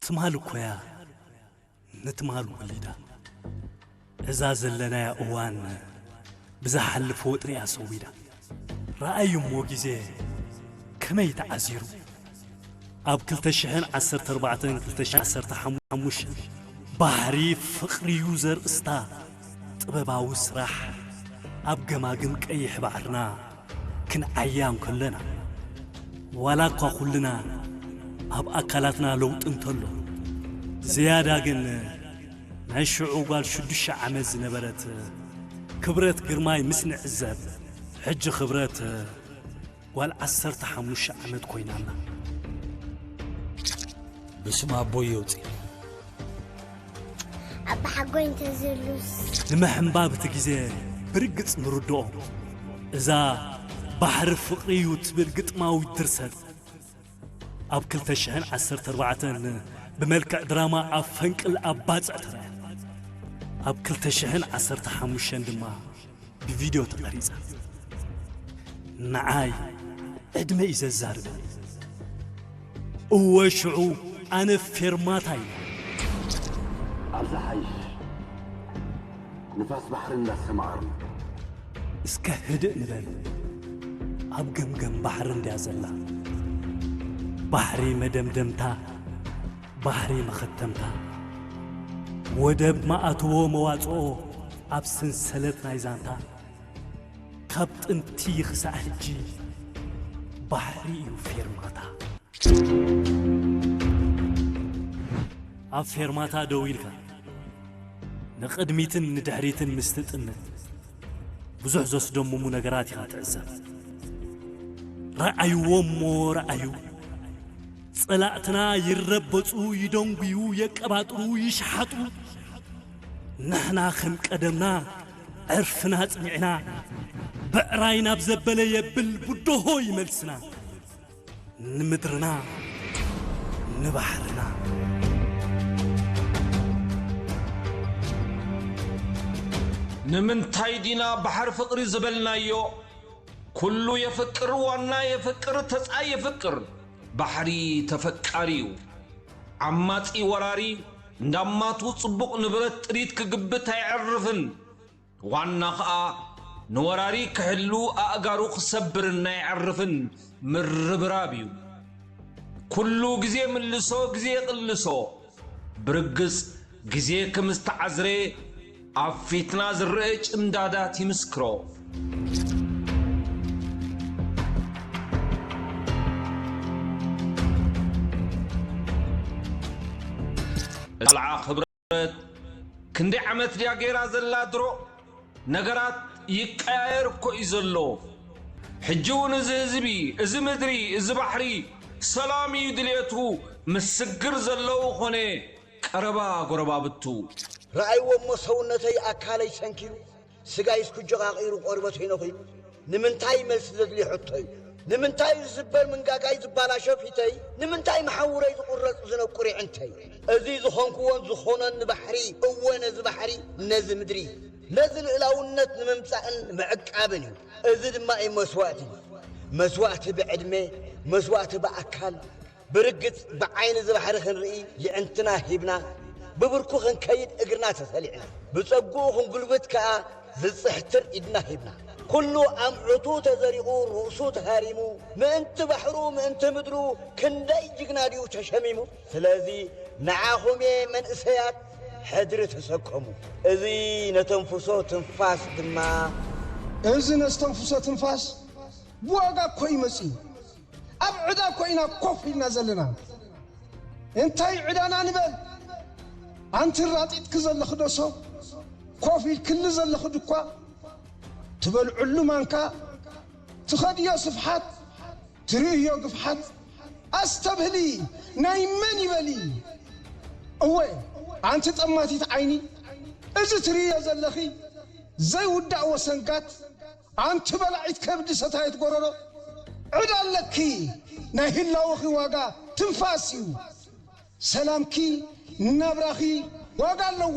ትማል እኮ እያ ንትማል ወሊዳ። እዛ ዘለናያ እዋን ብዝሓልፍ ወጥሪያ ሰዊዳ። ረኣዩ እሞ ግዜ ከመይ ተዓዚሩ። ኣብ ክልተ ሽሕን ዓሰርተ ኣርባዕተን ክልተ ሽሕን ዓሰርተ ሓሙሽተን ባሕሪ ፍቕሪዩ ዘርእስታ ጥበባዊ ስራሕ ኣብ ገማግም ቀይሕ ባሕርና ክንዓያ እንከለና፣ ዋላ እኳ ኩልና ኣብ ኣካላትና ለውጢ እንተሎ፣ ዝያዳ ግን ናይ ሽዑ ጓል ሽዱሽተ ዓመት ዝነበረት ክብረት ግርማይ ምስ ንዕዘብ፣ ሕጂ ክብረት ጓል ዓሰርተ ሓሙሽተ ዓመት ኮይናና። ብስም ኣቦይ የውፅእ። ኣባሓጎይ እንተዝህሉስ? ንምሕንባብ እቲ ግዜ ብርግጽ ንርድኦ። እዛ ባሕሪ ፍቕሪ እዩ ትብል ግጥማዊት ድርሰት፣ ኣብ ክልተ ሽሕን ዓሰርተ ኣርባዕተን ብመልክዕ ድራማ ኣብ ፈንቅል ኣብ ባጽዕ ተራእያ። ኣብ ክልተ ሽሕን ዓሰርተ ሓሙሽተን ድማ ብቪድዮ ተቐሪጻ። ንዓይ ዕድመ እዩ ዘዛርበኒ። እወ፣ ሽዑ ኣነ ፌርማታ ኢለ። ኣብዚ ሓይሽ ንፋስ ባሕሪ እንዳሰማዓርና። እስከ ህድእ ንበል። ኣብ ገምገም ባሕሪ እንድያ ዘላ። ባሕሪ መደምደምታ፣ ባሕሪ መኸተምታ። ወደብ መኣትዎ መዋጽኦ ኣብ ሰንሰለት ናይ ዛንታ። ካብ ጥንቲ ክሳዕ ሕጂ ባሕሪ እዩ ፌርማታ። ኣብ ፌርማታ ደው ኢልካ ንቕድሚትን ንድሕሪትን ምስ ትጥምት፣ ብዙሕ ዘስደምሙ ነገራት ኢኻ ትዕዘብ። ረኣይዎ እሞ ረኣዩ። ጸላእትና ይረበጹ፣ ይደንጉዩ፣ የቀባጥሩ፣ ይሽሓጡ። ንሕና ከም ቀደምና ዕርፍና ጽኒዕና፣ ብዕራይ ናብ ዘበለ የብል ብድሆ ይመልስና። ንምድርና፣ ንባሕርና። ንምንታይ ዲና ባሕሪ ፍቕሪ ዝበልናዮ? ኩሉ የፍቅር፣ ዋና የፍቅር፣ ተጻይ የፍቅር። ባሕሪ ተፈቃሪ እዩ። ዓማጺ ወራሪ እንዳማቱ ጽቡቕ ንብረት ጥሪት ክግብት ኣይዕርፍን። ዋና ኸኣ ንወራሪ ክሕሉ ኣእጋሩ ክሰብርን ኣይዕርፍን ምርብራብ እዩ። ኩሉ ግዜ ምልሶ፣ ግዜ ይቕልሶ። ብርግጽ ግዜ ከም ዝተዓዝረ ኣብ ፊትና ዝረአ ጭምዳዳት ይምስክሮ። ጸልዓ ክብረት ክንደይ ዓመት ድያ ገይራ ዘላ ድሮ? ነገራት ይቀያየር እኮ እዩ ዘሎ። ሕጂ እውን እዚ ህዝቢ፣ እዚ ምድሪ፣ እዚ ባሕሪ ሰላም እዩ ድልየቱ። ምስግር ዘለዉ ኾነ ቀረባ ጎረባብቱ። ረኣይዎ እሞ ሰውነተይ ኣካለይ ሰንኪሉ፣ ስጋይ እስኩጀቓቒሩ ቆርበተይ ነኺሉ። ንምንታይ መልሲ ዘድልዮ ሕቶይ? ንምንታይ ዝስበር ምንጋጋይ ዝበላሾ ፊተይ? ንምንታይ መሓውረይ ዝቑረጽ ዝነቁር የዕንተይ? እዚ ዝኾንኩዎን ዝኾኖን ንባሕሪ፣ እወ ነዚ ባሕሪ፣ ነዚ ምድሪ፣ ነዚ ልእላውነት ንምምጻእን ምዕቃብን እዩ። እዚ ድማ እዩ መስዋእቲ። መስዋእቲ ብዕድመ፣ መስዋእቲ ብኣካል፣ ብርግጽ ብዓይኒ እዚ ባሕሪ ክንርኢ የዕንትና ሂብና፣ ብብርኩ ክንከይድ እግርና ተሰሊዕና፣ ብጸግኡ ክንጉልብት ከኣ ዝጽሕትር ኢድና ሂብና። ኩሉ ኣምዑቱ ተዘሪቑ ርእሱ ተሃሪሙ፣ ምእንቲ ባሕሩ ምእንቲ ምድሩ ክንደይ ጅግና ድዩ ተሸሚሙ። ስለዚ ንዓኹም እየ መንእሰያት ሕድሪ ተሰከሙ። እዚ ነተንፍሶ ትንፋስ ድማ እዚ ነስተንፍሶ ትንፋስ ብዋጋ እኮ እዩ መጺኡ። ኣብ ዕዳ እኮ ኢና ኮፍ ኢልና ዘለና። እንታይ ዕዳና ንበል? ኣንቲ ራጢጥኪ ዘለኺ ዶ ሰብ? ኮፍ ኢልክሉ ዘለኺ ድኳ፣ ትበልዕሉ ማንካ፣ ትኸድዮ ስፍሓት፣ ትርእዮ ግፍሓት፣ ኣስተብህሊ፣ ናይ መን ይበሊ? እወ፣ ኣንቲ ጠማቲት ዓይኒ፣ እዚ ትርእዮ ዘለኺ ዘይውዳእ ወሰንጋት፣ ኣንቲ በላዒት ከብዲ ሰታየት ጎረሮ፣ ዕዳ ኣለኪ፣ ናይ ህላወኺ ዋጋ ትንፋስ እዩ። ሰላምኪ ናብራኺ ዋጋ ኣለዎ።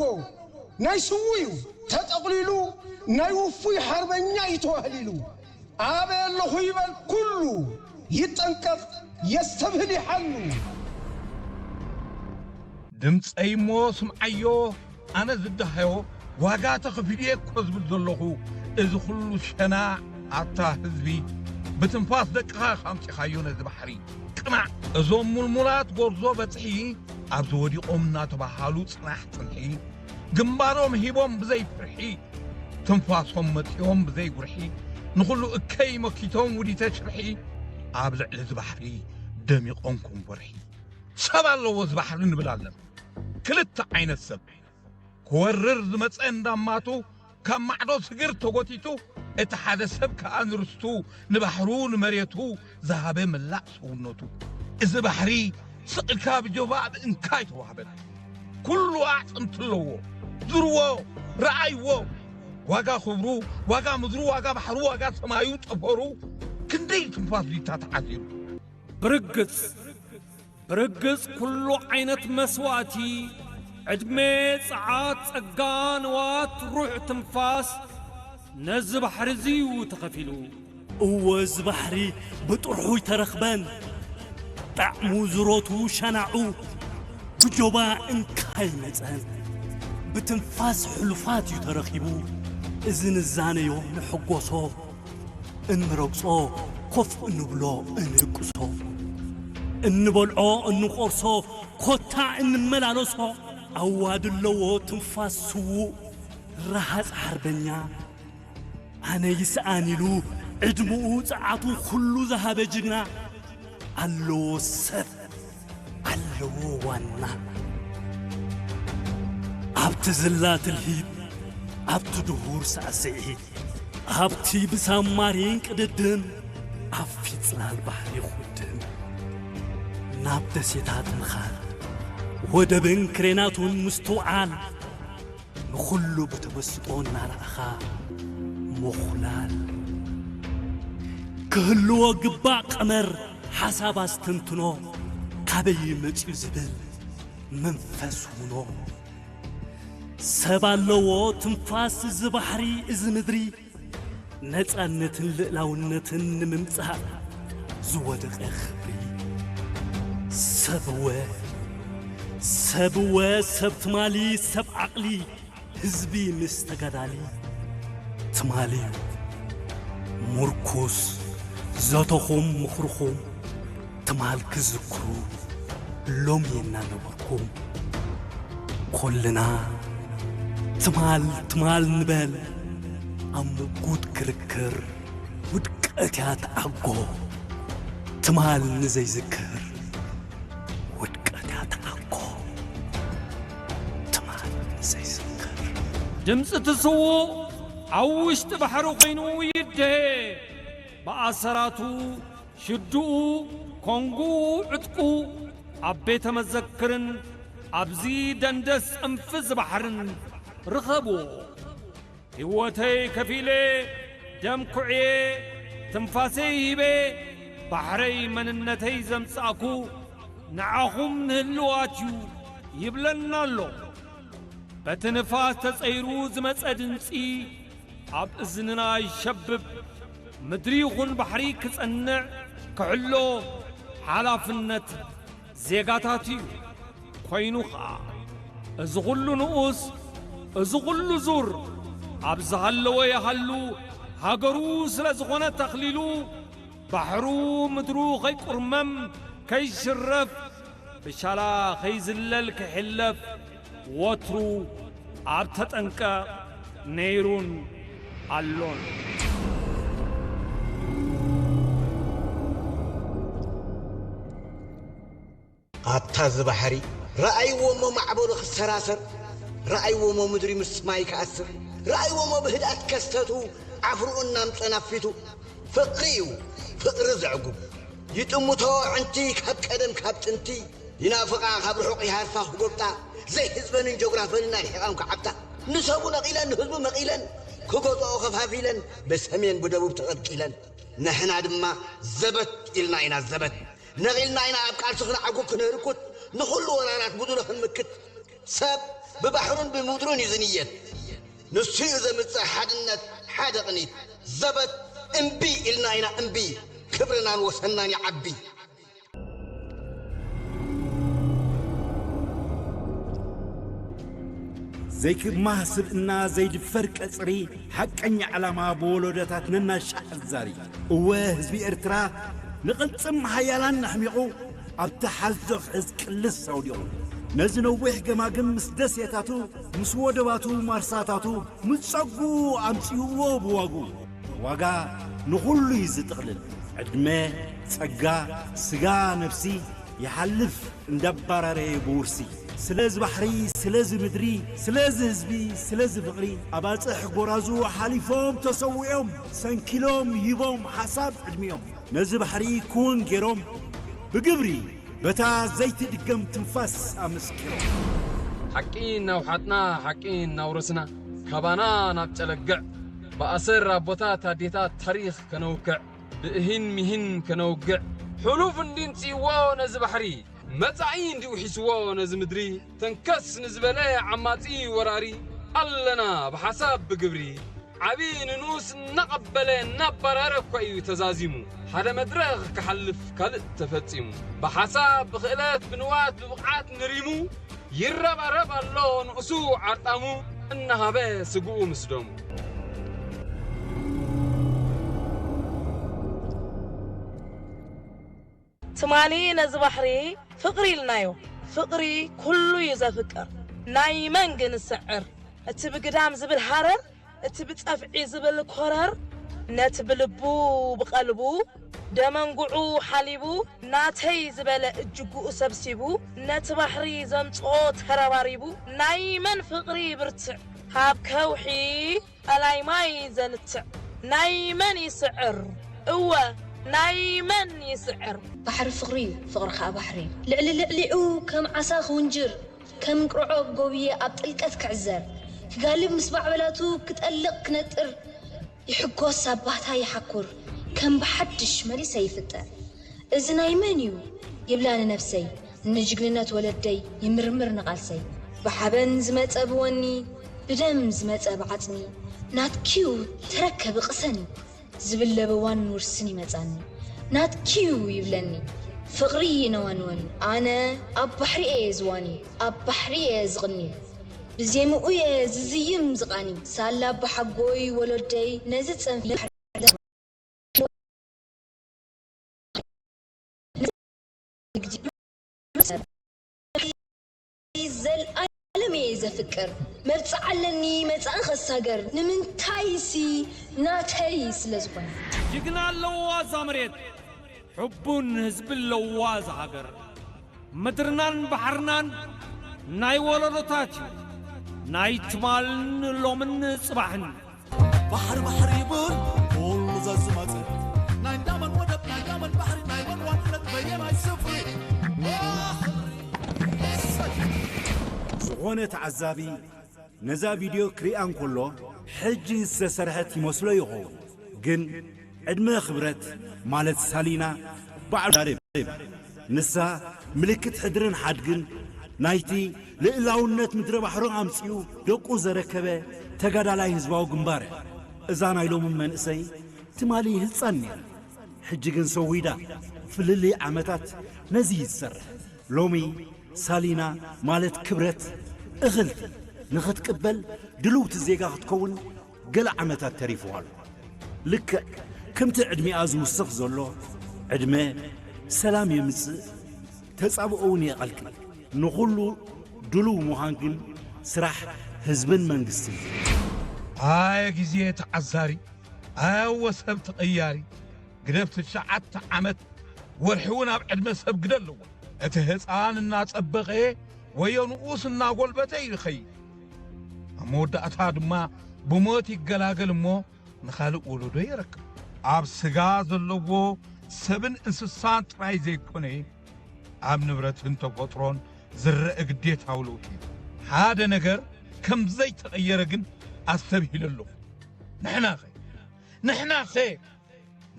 ናይ ስዉእ እዩ ተጠቕሊሉ፣ ናይ ውፉይ ሓርበኛ እዩ ተዋህሊሉ። ኣበይ ኣለኹ ይበል ኩሉ፣ ይጠንቀቕ የስተብህል ይሓሉ። ድምፀይ እሞ ስምዓዮ፣ ኣነ ዝደሃዮ ዋጋ ተኸፊሉ'የ እኮ ዝብል ዘለኹ። እዚ ኩሉ ሸናዕ ኣታ ህዝቢ፣ ብትንፋስ ደቅኻ ኢኻ ኣምፂኻዮ ነዚ ባሕሪ። ቅማዕ! እዞም ሙልሙላት ጎርዞ በፅሒ፣ ኣብዚ ወዲቖም እናተባሃሉ ፅናሕ ፅንሒ፣ ግንባሮም ሂቦም ብዘይ ፍርሒ፣ ትንፋሶም መፂኦም ብዘይ ጉርሒ፣ ንኹሉ እከይ መኪቶም ውዲተ ሽርሒ፣ ኣብ ልዕሊ እዚ ባሕሪ ደሚቖም ከም ወርሒ። ሰብ ኣለዎ እዚ ባሕሪ ንብል ኣለና። ክልተ ዓይነት ሰብ። ክወርር ዝመጸ እንዳማቱ፣ ካብ ማዕዶ ስግር ተጎቲቱ፣ እቲ ሓደ ሰብ ከኣ ንርስቱ፣ ንባሕሩ ንመሬቱ ዝሃበ ምላእ ሰውነቱ። እዚ ባሕሪ ስቕ ኢልካ ብጆባ ብእንካ ኣይተዋህበን። ኩሉ ኣዕጽምቲ ኣለዎ፣ ዙርዎ፣ ረኣይዎ። ዋጋ ክብሩ፣ ዋጋ ምድሩ፣ ዋጋ ባሕሩ፣ ዋጋ ሰማዩ ጠፈሩ፣ ክንደይ ትንፋስ ዲታ ተዓዚሩ። ብርግጽ፣ ብርግጽ ኩሉ ዓይነት መስዋእቲ፣ ዕድመ፣ ጸዓት፣ ጸጋ፣ ንዋት፣ ሩሕ፣ ትንፋስ፣ ነዚ ባሕሪ እዚ እዩ ተኸፊሉ። እወ፣ እዚ ባሕሪ ብጥርሑ ኣይተረኽበን። ጣዕሙ፣ ዝሮቱ፣ ሸናዑ፣ ብጆባ እንካ ኣይመጸን። ብትንፋስ ሕሉፋት እዩ ተረኺቡ። እዚ ንዛነዮ፣ ንሕጎሶ፣ እንረግጾ፣ ኮፍ እንብሎ፣ እንድቅሶ፣ እንበልዖ፣ እንቖርሶ፣ ኮታ እንመላለሶ፣ ኣዋዲ ኣለዎ ትንፋስ ስዉእ ረሃጽ ሓርበኛ። ኣነ ይስኣን ኢሉ ዕድመኡ ጸዓቱ ኩሉ ዝሃበ ጅግና። ኣለዎ ሰብ፣ ኣለዎ ዋና። ኣብቲ ዝላ ትልሂት፣ ኣብቲ ድሁር ሳዕስዒት፣ ኣብቲ ብሳማሪን ቅድድም፣ ኣብ ፊት ጽላል ባሕሪ ኹድም፣ ናብ ደሴታት ምኻድ፣ ወደብን ክሬናቱን ምስትውዓል፣ ንኹሉ ብተመስጦ እናረኣኻ ምኹላል። ክህልዎ ግባእ ቀመር ሓሳብ ኣስተንትኖ፣ ካበይ መጺኡ ዝብል መንፈስ ሁኖ። ሰብ ኣለዎ ትንፋስ እዚ ባሕሪ እዚ ምድሪ፣ ነጻነትን ልእላውነትን ንምምጻእ ዝወደቐ ክብሪ። ሰብወ፣ ሰብወ፣ ሰብ ትማሊ፣ ሰብ ዓቕሊ፣ ህዝቢ ምስ ተጋዳሊ ትማሊ እዩ። ሙርኩስ ዘተኹም ምኽርኹም ትማል ክዝክሩ ሎሚ እናነበርኩም፣ ኩልና ትማል ትማል ንበል። ኣብ ምጉት ክርክር ውድቀት እያ ትዓጎ። ትማል ንዘይዝክር ውድቀት እያ ትዓጎ። ትማል ንዘይዝክር። ድምፂ እቲ ስዉእ ኣብ ውሽጢ ባሕሪ ኮይኑ ይደሄ። ብኣሰራቱ ሽድኡ፣ ኮንጉ፣ ዕጥቁ ኣብ ቤተ መዘክርን ኣብዚ ደንደስ ጸንፊ እዚ ባሕርን ርኸብዎ። ህይወተይ ከፊለ፣ ደም ኩዕየ፣ ትንፋሰይ ሂበ፣ ባሕረይ መንነተይ ዘምጻእኩ፣ ንዓኹም ንህልዋት እዩ ይብለና ኣሎ። በቲ ንፋስ ተጸይሩ ዝመጸ ድምጺ ኣብ እዝንና ይሸብብ። ምድሪ ይኹን ባሕሪ ክጸንዕ፣ ክሕሎ ሓላፍነት ዜጋታት እዩ። ኮይኑ ኸኣ፣ እዚ ኹሉ ንኡስ፣ እዚ ኹሉ ዙር፣ ኣብ ዝሃለወ ይሃሉ፣ ሃገሩ ስለ ዝኾነ ተኽሊሉ፣ ባሕሩ ምድሩ ኸይቁርመም፣ ከይሽረፍ፣ ብሻላ ኸይዝለል ክሕለፍ፣ ወትሩ ኣብ ተጠንቀቕ ነይሩን ኣሎን። ኣታ እዚ ባሕሪ ረኣይዎ እሞ ማዕበሉ ክሰራሰር፣ ረኣይዎሞ ምድሪ ምስ ማይ ክኣስር፣ ረኣይዎሞ ብህድኣት ከስተቱ፣ ዓፍርኡ እናምጸ ናብ ፊቱ። ፍቕሪ እዩ፣ ፍቕሪ ዘዕጉብ። ይጥምቶ ኣዕንቲ ካብ ቀደም ካብ ጥንቲ፣ ይናፍቓ ካብ ርሑቕ ይሃርፋ ክጎብጣ፣ ዘይህዝበንን ጆግራፈንን ኣርሒቓም ክዓብጣ። ንሰቡ ነቒለን ንህዝቡ መቒለን፣ ክገዝኦ ከፋፊለን፣ ብሰሜን ብደቡብ ተቐልቂለን። ንሕና ድማ ዘበት ኢልና ኢና ዘበት። ነቒልና ኢና ኣብ ቃልሲ ክንዓጉብ ክነህርኩት፣ ንኹሉ ወራራት ብድሎ ክንምክት። ሰብ ብባሕሩን ብምድሩን እዩ ዝንየት። ንሱ እዩ ዘምጽእ ሓድነት፣ ሓደ ቅኒት። ዘበት እምቢ ኢልና ኢና እምቢ፣ ክብርናን ወሰንናን ይዓቢ። ዘይክማህ ስብእና ዘይድፈር ቀጽሪ፣ ሓቀኛ ዕላማ ብወለዶታት ነናሻዕ ኣዛሪ። እወ ህዝቢ ኤርትራ ንቕልጽም ሓያላን ኣሕሚቑ፣ ኣብቲ ሓዞ ክሕዝ ቅልስ ኣውዲቑ። ነዚ ነዊሕ ገማግም ምስ ደሴታቱ፣ ምስ ወደባቱ ማርሳታቱ፣ ምስ ጸጉ ኣምጺእዎ ብዋጉ። ዋጋ ንኹሉ እዩ ዝጥቕልል። ዕድመ፣ ጸጋ፣ ስጋ፣ ነፍሲ ይሓልፍ እንዳባራረየ ብውርሲ። ስለዚ ባሕሪ፣ ስለዚ ምድሪ፣ ስለዚ ህዝቢ፣ ስለዚ ፍቕሪ፣ ኣባጽሕ ጎራዙ ሓሊፎም ተሰዊኦም፣ ሰንኪሎም ሂቦም ሓሳብ ዕድሚኦም። ነዚ ባሕሪ ክውን ገይሮም ብግብሪ በታ ዘይትድገም ትንፋስ ኣመስኪሮም። ሓቂ እናውሓጥና፣ ሓቂ እናውረስና፣ ካባና ናብ ጨለግዕ፣ ብኣሰር ኣቦታት ኣዴታት ታሪኽ ከነውክዕ፣ ብእሂን ሚሂን ከነውግዕ፣ ሕሉፍ እንዲንጽይዎ ነዚ ባሕሪ፣ መጻኢ እንዲውሒስዎ ነዚ ምድሪ፣ ተንከስ ንዝበለ ዓማጺ ወራሪ፣ ኣለና ብሓሳብ ብግብሪ። ዓቢ ንንኡስ እናቐበለ እናባረረ እኳ እዩ ተዛዚሙ። ሓደ መድረኽ ክሓልፍ ካልእ ተፈጺሙ። ብሓሳብ ብኽእለት ብንዋት ብብቕዓት ንሪሙ። ይረባረብ ኣሎ ንኡሱ ዓርጣሙ። እናሃበ ስግኡ ምስ ደሙ። ትማሊ ነዚ ባሕሪ ፍቕሪ ኢልናዮ። ፍቕሪ ኩሉ እዩ ዘፍቅር። ናይ መን ግን ዝስዕር? እቲ ብግዳም ዝብል ሃረር፣ እቲ ብጸፍዒ ዝብል ኮረር፣ ነቲ ብልቡ ብቐልቡ ደመንጉዑ ሓሊቡ፣ ናተይ ዝበለ እጅጉኡ ሰብሲቡ፣ ነቲ ባሕሪ ዘምጽኦ ተረባሪቡ፣ ናይ መን ፍቕሪ ብርትዕ? ካብ ከውሒ ቀላይ ማይ ዘንትዕ ናይ መን ይስዕር? እወ ናይ መን ይስዕር? ባሕሪ ፍቕሪ እዩ ፍቕሪ ከኣ ባሕሪ እዩ። ልዕሊ ልዕሊኡ ከም ዓሳ ክውንጅር፣ ከም ቅርዖ ጎብየ ኣብ ጥልቀት ክዕዘር፣ ክጋልብ ምስ ማዕበላቱ ክጠልቕ ክነጥር፣ ይሕጎስ ኣብ ባህታ ይሓኩር፣ ከም ብሓድሽ መሊሰ ይፍጠር። እዚ ናይ መን እዩ ይብላ ንነብሰይ፣ ንጅግንነት ወለደይ ይምርምር ንቓልሰይ። ብሓበን ዝመጸ ብወኒ፣ ብደም ዝመጸ ብዓጽሚ፣ ናትኪዩ ተረከቢ ቅሰኒ ዝብል ለበዋን ውርስን ይመጻኒ። ናትኪዩ ይብለኒ ፍቕሪ ይነዋንወኒ። ኣነ ኣብ ባሕሪ እየ ዝዋኒ፣ ኣብ ባሕሪ እየ ዝቕኒ፣ ብዜምኡ እየ ዝዝይም ዝቓኒ። ሳላ ኣቦሓጎይ ወለደይ ነዚ ጸንፊ ዘልኣለም እየ ዘፍቅር። መብጽዓ ኣለኒ መጻኢ ከሳገር። ንምንታይሲ ናተይ ስለ ዝኾነ። ጅግና ኣለዋ እዛ መሬት፣ ሕቡን ህዝቢ ኣለዋ እዛ ሃገር። ምድርናን ባሕርናን ናይ ወለዶታት እዩ፣ ናይ ትማልን ሎምን ጽባሕን። ባሕሪ ባሕሪ ይብል ኩሉ ዘዝመጽእ፣ ናይ እንዳመን ወደብ፣ ናይ እንዳመን ባሕሪ፣ ናይ መን ዋንነት፣ በየናይ ስፍሪ። ባሕሪ። ዝኾነ ተዓዛቢ ነዛ ቪድዮ ክሪኣ እንከሎ፣ ሕጂ ዝተሰርሐት ይመስሎ ይኸውን። ግን ዕድመ ክብረት፣ ማለት ሳሊና ባዕሉ ዛሬ፣ ንሳ ምልክት ሕድርን ሓድግን ናይቲ ልእላውነት ምድረ ባሕሩ ኣምጺኡ ደቁ ዘረከበ ተጋዳላይ ህዝባዊ ግንባር እያ። እዛ ናይ ሎሚ መንእሰይ ትማሊ ህጻን ነይራ፣ ሕጂ ግን ሰዊዳ። ፍልልይ ዓመታት ነዚ እዩ ዝሰርሕ። ሎሚ ሳሊና ማለት ክብረት እኽልቲ ንኽትቅበል ድልውቲ ዜጋ ክትከውን ገለ ዓመታት ተሪፍዋ ኣሎ። ልክዕ ከምቲ ዕድሚኣ ዝውስኽ ዘሎ፣ ዕድመ ሰላም የምጽእ፣ ተጻብኦ እውን የቐልቅል። ንኹሉ ድሉው ምዃን ግን ስራሕ ህዝብን መንግስትን እዩ። ኣየ ግዜ ተዓዛሪ፣ ኣየ ወሰብ ተቐያሪ፣ ግደፍ ትሽዓተ ዓመት ወርሒ እውን ኣብ ዕድመ ሰብ ግደ ኣለዎ። እቲ ህፃን እናፀበቐ ወዮ ንኡስ እናጎልበተ እዩ ይኸይድ። መወዳእታ ድማ ብሞት ይገላገል እሞ ንኻልእ ወለዶ የረክብ። ኣብ ስጋ ዘለዎ ሰብን እንስሳን ጥራይ ዘይኮነ፣ ኣብ ንብረትን ተፈጥሮን ዝረአ ግዴታዊ ለውጢ እዩ። ሓደ ነገር ከም ዘይተቐየረ ግን ኣስተብሂለ ኣለኹ። ንሕናኸ? ንሕናኸ?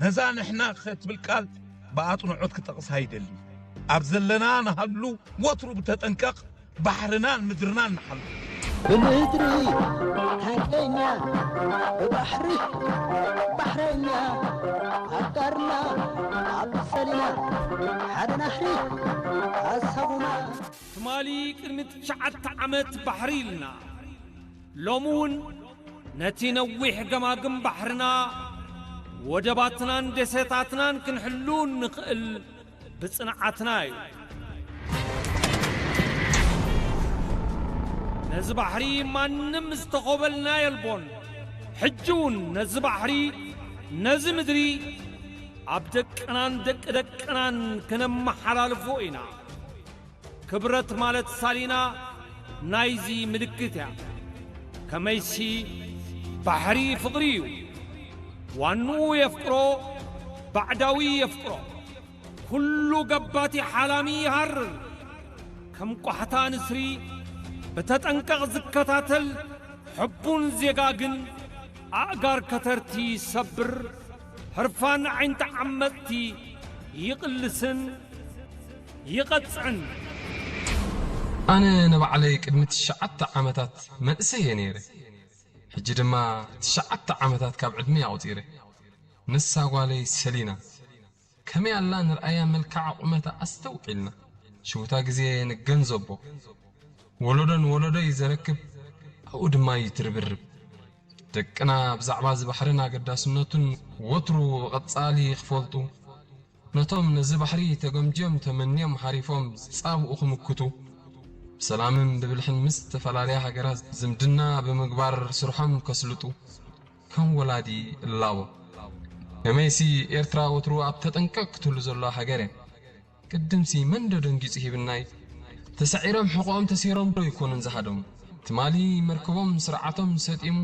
ነዛ ንሕናኸ ትብል ቃል ብኣጽንዖት ክጠቕሳ ይደሊ። ኣብ ዘለና ንሃሉ ወትሩ ብተጠንቀቕ ባሕርናን ምድርናን ንሓሉ። ብምድሪ ሃገኛ፣ ብባሕሪ ባሕረኛ፣ ኣጋርና ኣብ ሰሊና፣ ሓደ ናሕሪ ኣሳቡና። ትማሊ ቅድሚ ትሽዓተ ዓመት ባሕሪ ኢልና፣ ሎሚ እውን ነቲ ነዊሕ ገማግም ባሕርና፣ ወደባትናን ደሴታትናን ክንሕሉ እንኽእል ብጽንዓትና እዩ። ነዚ ባሕሪ ማንም ዝተኾበልና የልቦን። ሕጂ እውን ነዚ ባሕሪ፣ ነዚ ምድሪ ኣብ ደቅናን ደቂ ደቅናን ክነመሓላልፎ ኢና። ክብረት ማለት ሳሊና ናይዚ ምልክት እያ። ከመይሲ ባሕሪ ፍቕሪ እዩ። ዋንኡ የፍቅሮ፣ ባዕዳዊ የፍቅሮ። ኩሉ ገባቲ ሓላሚ ይሃርር። ከም ቋሕታ ንስሪ ብተጠንቀቕ ዝከታተል ሕቡን ዜጋ ግን ኣእጋር ከተርቲ ይሰብር፣ ህርፋን ኣዒንቲ ዓመጽቲ ይቕልስን ይቐጽዕን። ኣነ ንባዕለይ ቅድሚ ትሽዓተ ዓመታት መንእሰይ እየ ነይረ። ሕጂ ድማ ትሽዓተ ዓመታት ካብ ዕድመይ ኣቑጺረ። ንሳ ጓለይ ሰሊና ከመይ ኣላ ንርኣያ፣ መልክዓ፣ ቁመታ ኣስተውዒልና ሽውታ ግዜ ንገንዘቦ። ወለዶ ንወለዶ እዩ ዘረክብ፣ ኣብኡ ድማ እዩ ትርብርብ። ደቅና ብዛዕባ እዚ ባሕርን ኣገዳስነቱን ወትሩ ብቐጻሊ ክፈልጡ፣ ነቶም ነዚ ባሕሪ ተገምጅዮም ተመንዮም ሓሪፎም ዝጻብኡ ክምክቱ፣ ብሰላምን ብብልሕን ምስ ዝተፈላለያ ሃገራት ዝምድና ብምግባር ስርሖም ከስልጡ ከም ወላዲ እላቦ። ከመይሲ ኤርትራ ወትሩ ኣብ ተጠንቀቕ ክትህሉ ዘለዋ ሃገር እያ። ቅድምሲ መን ዶ ደንጊጹ ሂብናይ? ተሳዒሮም ሕቖኦም ተሲሮም ዶ ኣይኮኑን ዝሃደሙ? ትማሊ መርከቦም ስርዓቶም ሰጢሙ፣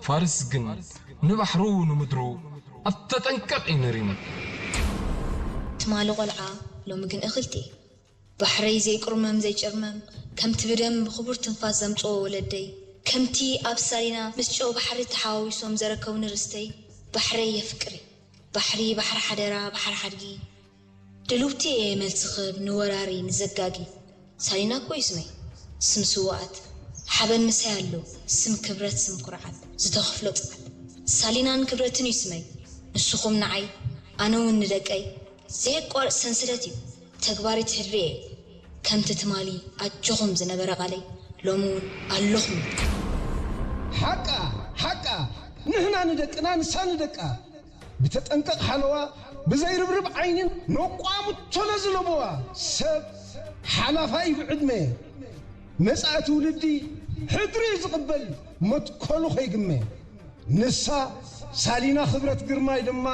ፋርስ ግን ንባሕሩ ንምድሩ ኣብ ተጠንቀቕ እዩ ነሪሙ። ትማሊ ቆልዓ ሎሚ ግን እኽልቲ። ባሕረይ ዘይቁርመም ዘይጭርመም፣ ከምቲ ብደም ብኽቡር ትንፋስ ዘምጽኦ ወለደይ፣ ከምቲ ኣብ ሳሊና ምስ ጨው ባሕሪ ተሓዋዊሶም ዘረከቡኒ ርስተይ፣ ባሕረይ የፍቅሪ። ባሕሪ ባሕሪ ሓደራ ባሕሪ ሓድጊ። ድልውቲ እየ መልሲ ክህብ ንወራሪ ንዘጋጊ። ሳሊና እኮ እዩ ስመይ፣ ስም ስውኣት። ሓበን ምሳይ ኣሎ፣ ስም ክብረት ስም ኩርዓት፣ ዝተኸፍሎ ጽዓት። ሳሊናን ክብረትን እዩ ስመይ፣ ንስኹም ንዓይ፣ ኣነ እውን ንደቀይ። ዘየቋርጽ ሰንሰለት እዩ ተግባሪት ሕድሪየ። ከምቲ ትማሊ ኣጆኹም ዝነበረ ቃለይ፣ ሎሚ እውን ኣለኹም። ሓቃ ሓቃ ንሕና ንደቅና ንሳ ንደቃ ብተጠንቀቕ ሓለዋ ብዘይርብርብ ዓይንን ነቋምቶ ነዚ ለበዋ ሰብ ሓላፋይ ብዕድመ መጻኢ ትውልዲ ሕድሪ ዝቕበል መትከሉ ከይግመ ንሳ ሳሊና ክብረት ግርማይ ድማ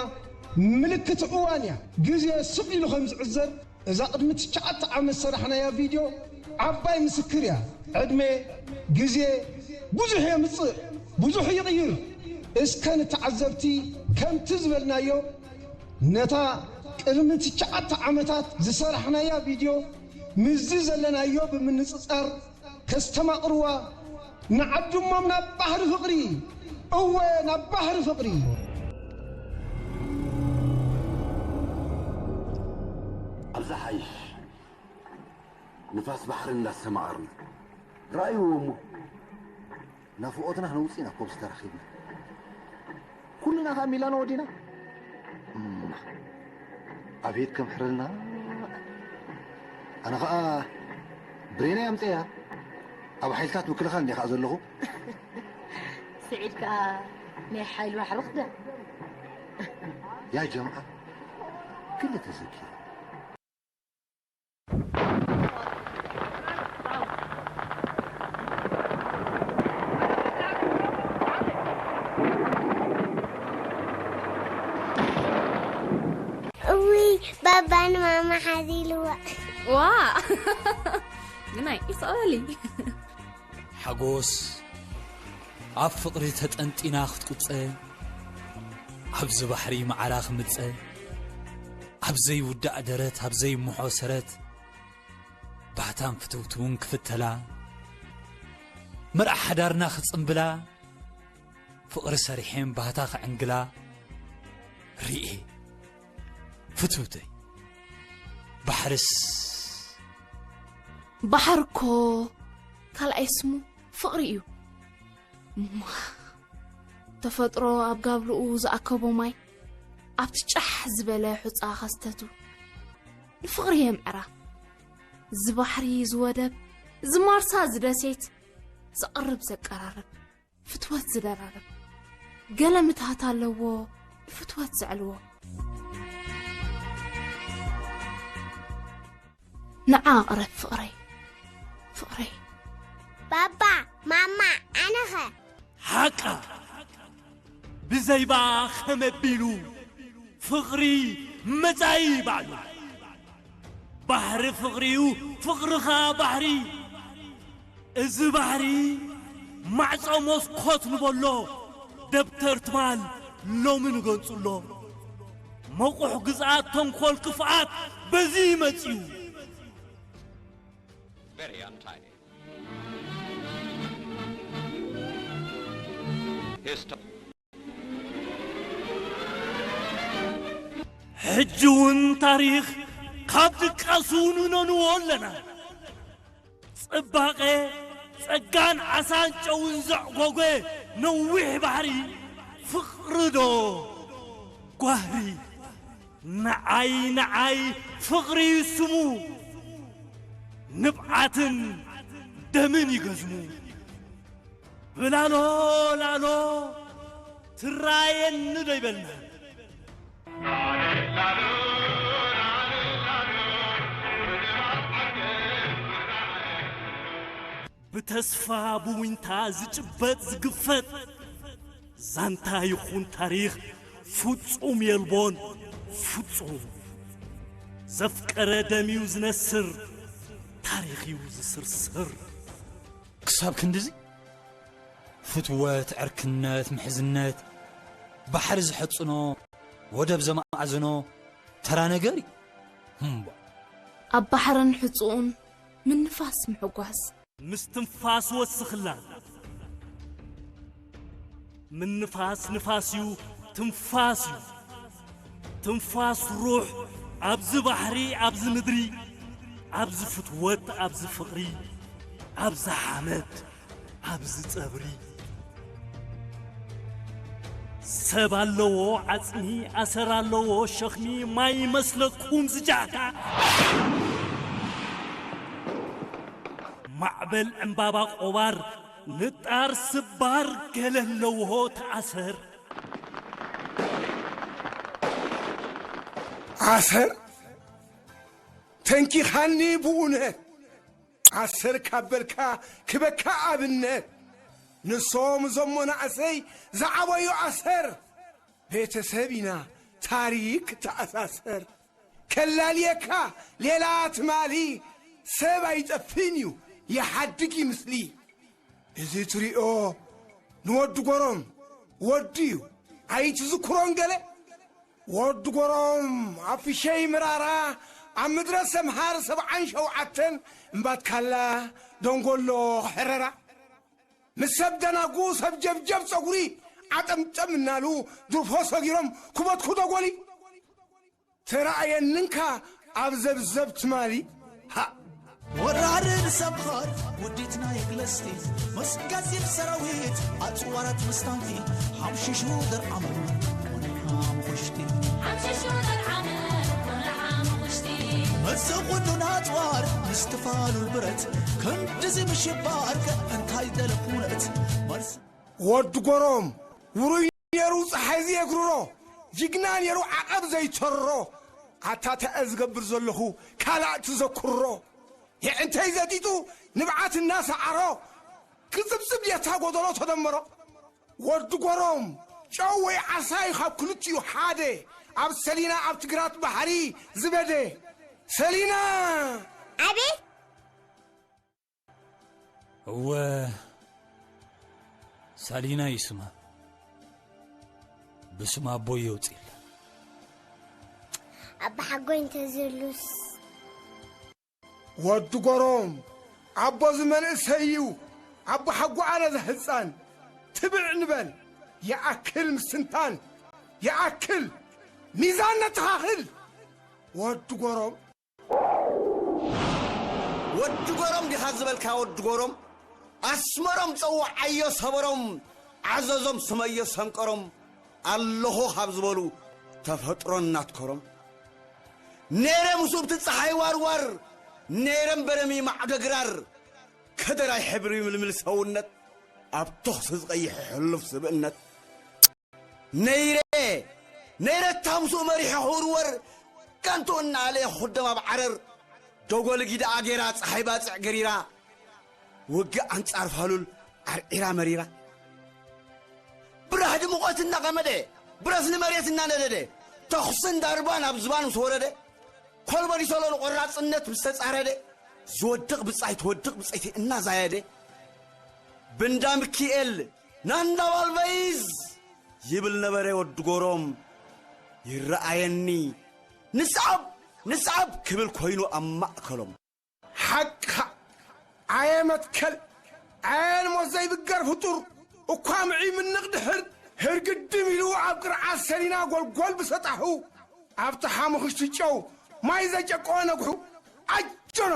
ምልክት እዋን እያ። ግዜ ስቕ ኢሉ ከም ዝዕዘር እዛ ቅድሚ ትሽዓተ ዓመት ዝሰራሕናያ ቪድዮ ዓባይ ምስክር እያ። ዕድመ፣ ግዜ ብዙሕ የምጽእ፣ ብዙሕ ይቕይር። እስከ ንተዓዘብቲ ከምቲ ዝበልናዮ ነታ ቅድሚ ትሽዓተ ዓመታት ዝሰራሕናያ ቪድዮ ምስዚ ዘለናዮ ብምንጽጻር ከስተማቕርዋ ንዓድሞም ናብ ባሕሪ ፍቕሪ፣ እወ ናብ ባሕሪ ፍቕሪ። ኣብ ዝሓይሽ ንፋስ ባሕሪ እንዳስተማቐርና ረኣይዎ እሞ ናፍቖትና ክነውጽእ ኢና ኮብስ ተራኺብና ኩልና ካብ ሚላኖ ወዲና ኣቤት ከም ሕርልና ኣነ ኸኣ ብሬነይ ኣምፀያ ኣብ ሓይልታት ምክልኻል እንዲያ ኸኣ ዘለኹ ስዒድ ከኣ ናይ ሓይል ባሕሪ ክዳ ያ ጀምዓ ክልተ ዘኪረ እውይ ባባ ንማማ ሓዚልዋ። ዋ ግናይ ይስቐበሊ። ሓጎስ ኣብ ፍቕሪ ተጠንጢና ክትቁጸ፣ ኣብዚ ባሕሪ መዓራ ክምጸ፣ ኣብ ዘይውዳእ ደረት፣ ኣብ ዘይምሖ ሰረት፣ ባህታን ፍትውትውን ክፍተላ፣ መርዓ ሓዳርና ክጽምብላ፣ ፍቕሪ ሰሪሐን ባህታ ክዕንግላ ርኤ። ፍትውተይ፣ ባሕርስ ባሕር እኮ ካልኣይ ስሙ ፍቕሪ እዩ። እማ፣ ተፈጥሮ ኣብ ጋብልኡ ዝኣከቦ ማይ ኣብቲ ጫሕ ዝበለ ሑጻ ከስተቱ ንፍቕሪ የምዕራ። እዚ ባሕሪ፣ እዚ ወደብ፣ እዚ ማርሳ፣ እዚ ደሴት ዘቕርብ ዘቀራርብ፣ ፍትወት ዝደራርብ፣ ገለ ምትሃት ኣለዎ ንፍትወት ዘዕልዎ። ንዓ ኣቕረብ ፍቕረይ፣ ፍቕረይ። ባባ፣ ማማ፣ ኣነኸ? ሓቃ፣ ብዘይባ ከመቢሉ ፍቕሪ መጻኢ ባዕሉ። ባሕሪ ፍቕሪ'ዩ፣ ፍቕርኻ ባሕሪ። እዚ ባሕሪ ማዕጾ መስኮት ንበሎ፣ ደብተር ትማል ሎሚ ንገንጽሎ። መቑሕ ግዝኣት፣ ተንኮል ክፍኣት በዚ ይመጽዩ። Very untidy. History. ሕጂ እውን ታሪኽ ካብ ድቃሱ ንነንዎ ኣለና። ጽባቐ፣ ጸጋን ዓሳን ጨውን ዘዕጎገ ነዊሕ ባሕሪ ፍቕሪ ዶ ጓህሪ? ንዓይ፣ ንዓይ ፍቕሪ ስሙ፣ ንብዓትን ደምን ይገዝሙ። ብላሎ ላሎ ትራየኒ ዶ ይበልና? ብተስፋ ብዊንታ ዝጭበጥ ዝግፈጥ ዛንታ ይኹን ታሪኽ ፍጹም የልቦን ፍጹም። ዘፍቀረ ደም እዩ ዝነስር፣ ታሪኽ እዩ ዝስርስር። ክሳብ ክንድዚ ፍትወት፣ ዕርክነት፣ ምሕዝነት፣ ባሕሪ ዝሐጽኖ፣ ወደብ ዘማእዝኖ ተራ ነገር እዩ። እምቧ። ኣብ ባሕርን ሕጹኡን ምንፋስ ምሕጓስ። ምስ ትንፋስ ወስኽላ። ምንፋስ ንፋስ እዩ፣ ትንፋስ እዩ። ትንፋስ ሩሕ ኣብዚ ባሕሪ፣ ኣብዚ ምድሪ፣ ኣብዚ ፍትወት፣ ኣብዚ ፍቕሪ፣ ኣብዚ ሓመድ፣ ኣብዚ ጸብሪ። ሰብ ኣለዎ ዓጽሚ፣ ኣሰር ኣለዎ ሸኽሚ፣ ማይ ይመስለኩም ዝጃሕታ። ማዕበል ዕምባባ ቆባር፣ ንጣር ስባር፣ ገለ ኣለዎ ተኣሰር። ኣሰር ተንኪኻኒ ብእውነት፣ ኣሰር ካብ በልካ ክበካ ኣብነት። ንሶም እዞም መናእሰይ ዝዓበዩ ኣሰር፣ ቤተሰብ ኢና ታሪክ ተኣሳሰር። ከላልየካ ሌላ ትማሊ፣ ሰብ ኣይጠፍን እዩ ይሓድግ ይምስሊ። እዚ ትሪኦ ንወዲ ጎሮም ወዲ እዩ ኣይትዝክሮን ገለ። ወዲ ጎሮም ኣብ ፍሸይ ምራራ ኣብ ምድረ ሰምሃር ሰብዓን ሸውዓተን እምባትካላ ደንጎሎ ሕረራ ምስ ሰብ ደናጉ ሰብ ጀብጀብ ጸጉሪ ዓጠምጠም እናሉ ድርፎ ሰጊሮም ኩበትኩ ደጎሊ። ተራእየንንካ ኣብ ዘብዘብ ትማሊ። ሃ! ወራርን ሰብኻር ውዲትና የግለስቲ ምስ ጋዚብ ሰራዊት ኣጽዋራት ምስ ታንኪ ሓምሽሹ ደርዓመ ሓምሽሹ ደርዓመ ኩሉ ሓሙሽቲ። እዚ ኩሉ ናጽዋር ምስትፋሉል ብረት ክንድዚ ምሽባር ከ እንታይ ደለ ኩነት መልስ ወዲ ጎሮም ውሩይ ነይሩ ጸሓይ ዘየግርሮ፣ ጅግና ነይሩ ዓቐብ ዘይተርሮ፣ ኣታ ተአ ዝገብር ዘለኹ ካልእ ትዘክሮ፣ የዕንተይ ዘጢጡ ንብዓት እናሰዓሮ፣ ክጽብጽብ የታ ጎደሎ ተደመሮ። ወዲ ጎሮም ጨው ወይ ዓሳይ ካብ ክልቲኡ ሓደ፣ ኣብ ሰሊና ኣብ ትግራት ባሕሪ ዝበደ። ሰሊና! ኣቤት! እወ፣ ሳሊና እዩ ስማ። ብስም ኣቦይ የውፅእላ። ኣባሓጎይ እንተዝህሉስ? ወዲ ጎሮም፣ ኣቦ ዝመንእሰይ እዩ። ኣቦሓጎ ኣነ ዘህፃን። ትብዕ ንበል። ይኣክል ምስትንታን። ይኣክል ሚዛን ነተኻኽል። ወዲ ጎሮም። ወዲ ጎሮም ዲኻ ዝበልካ ወዲ ጎሮም? ኣስመሮም ጸውዓዮ ሰበሮም፣ ዓዘዞም ስመዮ ሰንቀሮም፣ ኣለኹ ካብ ዝበሉ ተፈጥሮ እናትከሮም። ነይረ ምስኡብቲ ጸሓይ ዋርዋር፣ ነይረ እምበረሚ ማዕዶ ግራር፣ ከደራይ ሕብሪ ምልምል ሰውነት፣ ኣብ ተኹሲ ዝቐይሕ ሕሉፍ ስብእነት። ነይረ፣ ነይረ ታምስኡ መሪሖ ክውርወር፣ ከንቱ እናኣለየ ክኹደም ኣብ ዓረር፣ ደጎል ጊደኣ ገይራ ጸሓይ ባጽዕ ገሪራ፣ ውግእ ኣንጻር ፋሉል ዓርዒራ መሪራ። ብራህዲ ሙቐት እናቐመደ፣ ብረት ንመሬት እናነደደ፣ ተኹስን ዳርባን ኣብ ዝባን ምስ ወረደ፣ ኮልበዲሶሎ ንቖራጽነት ምስ ተጻረደ፣ ዝወድቕ ብጻይ ትወድቕ ብጸይቲ እናዛየደ፣ ብንዳ ሚኪኤል ናንዳ ባልበይዝ ይብል ነበረ ወዲ ጎሮም። ይረኣየኒ ንስዓብ ንስዓብ ክብል ኮይኑ ኣብ ማእከሎም። ሓቅኻ ኣየ መትከል፣ ኣየ ንሞት ዘይብገር ፍጡር፣ እኳ ምዒ ምንቕ ድሕር ህርግድም ኢሉ ኣብ ቅርዓት ሰሊና ጎልጎል ብሰጣሑ፣ ኣብቲ ሓሙኽሽቲ ጨው ማይ ዘጨቀወ ነግሑ፣ ኣጆና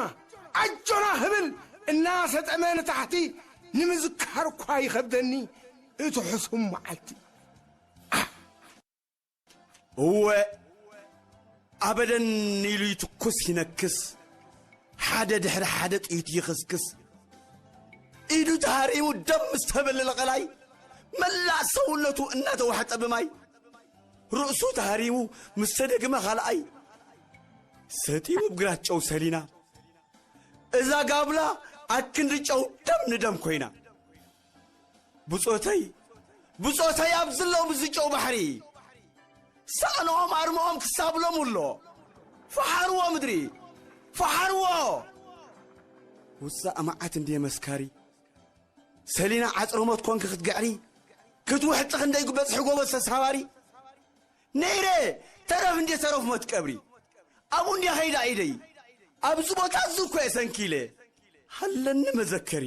ኣጆና ክብል እናሰጠመ ንታሕቲ ንምዝካር እኳ ይኸብደኒ እቲ ሕሱም መዓልቲ። እወ፣ ኣበደን ኢሉ ይትኩስ ይነክስ፣ ሓደ ድሕሪ ሓደ ጥይት ይኽስክስ። ኢዱ ተሃሪሙ ደም ምስ ተበለለ ቀላይ፣ መላእ ሰውነቱ እናተዋሕጠ ብማይ፣ ርእሱ ተሃሪሙ ምስ ተደግመ ካልኣይ፣ ሰጢሙ ብግራት ጨው ሰሊና፣ እዛ ጋብላ ኣክንዲ ጨው ደም ንደም ኮይና። ብጾተይ፣ ብጾተይ ኣብዚ ኣለዉ ምስዚ ጨው ባሕሪ። ሳእንኦም ኣርምኦም ክሳብ ሎሚ ኣሎ። ፈሓርዎ ምድሪ፣ ፈሓርዎ። ውጻእ መዓት እንድየ መስካሪ። ሰሊና ዓጽሪ ሞት ኮንኪ ክትግዕሪ፣ ክትውሕጢ ክንደይ ክበጽሒ ጎበዝ ተሳባሪ። ነይረ ተረፍ እንድየ ተረፍ ሞት ቀብሪ። ኣብኡ እንድየ ኸይዳ ኢደይ። ኣብዚ ቦታ እዚ እኮ እየ ሰንኪለ። ሃለኒ መዘከሪ።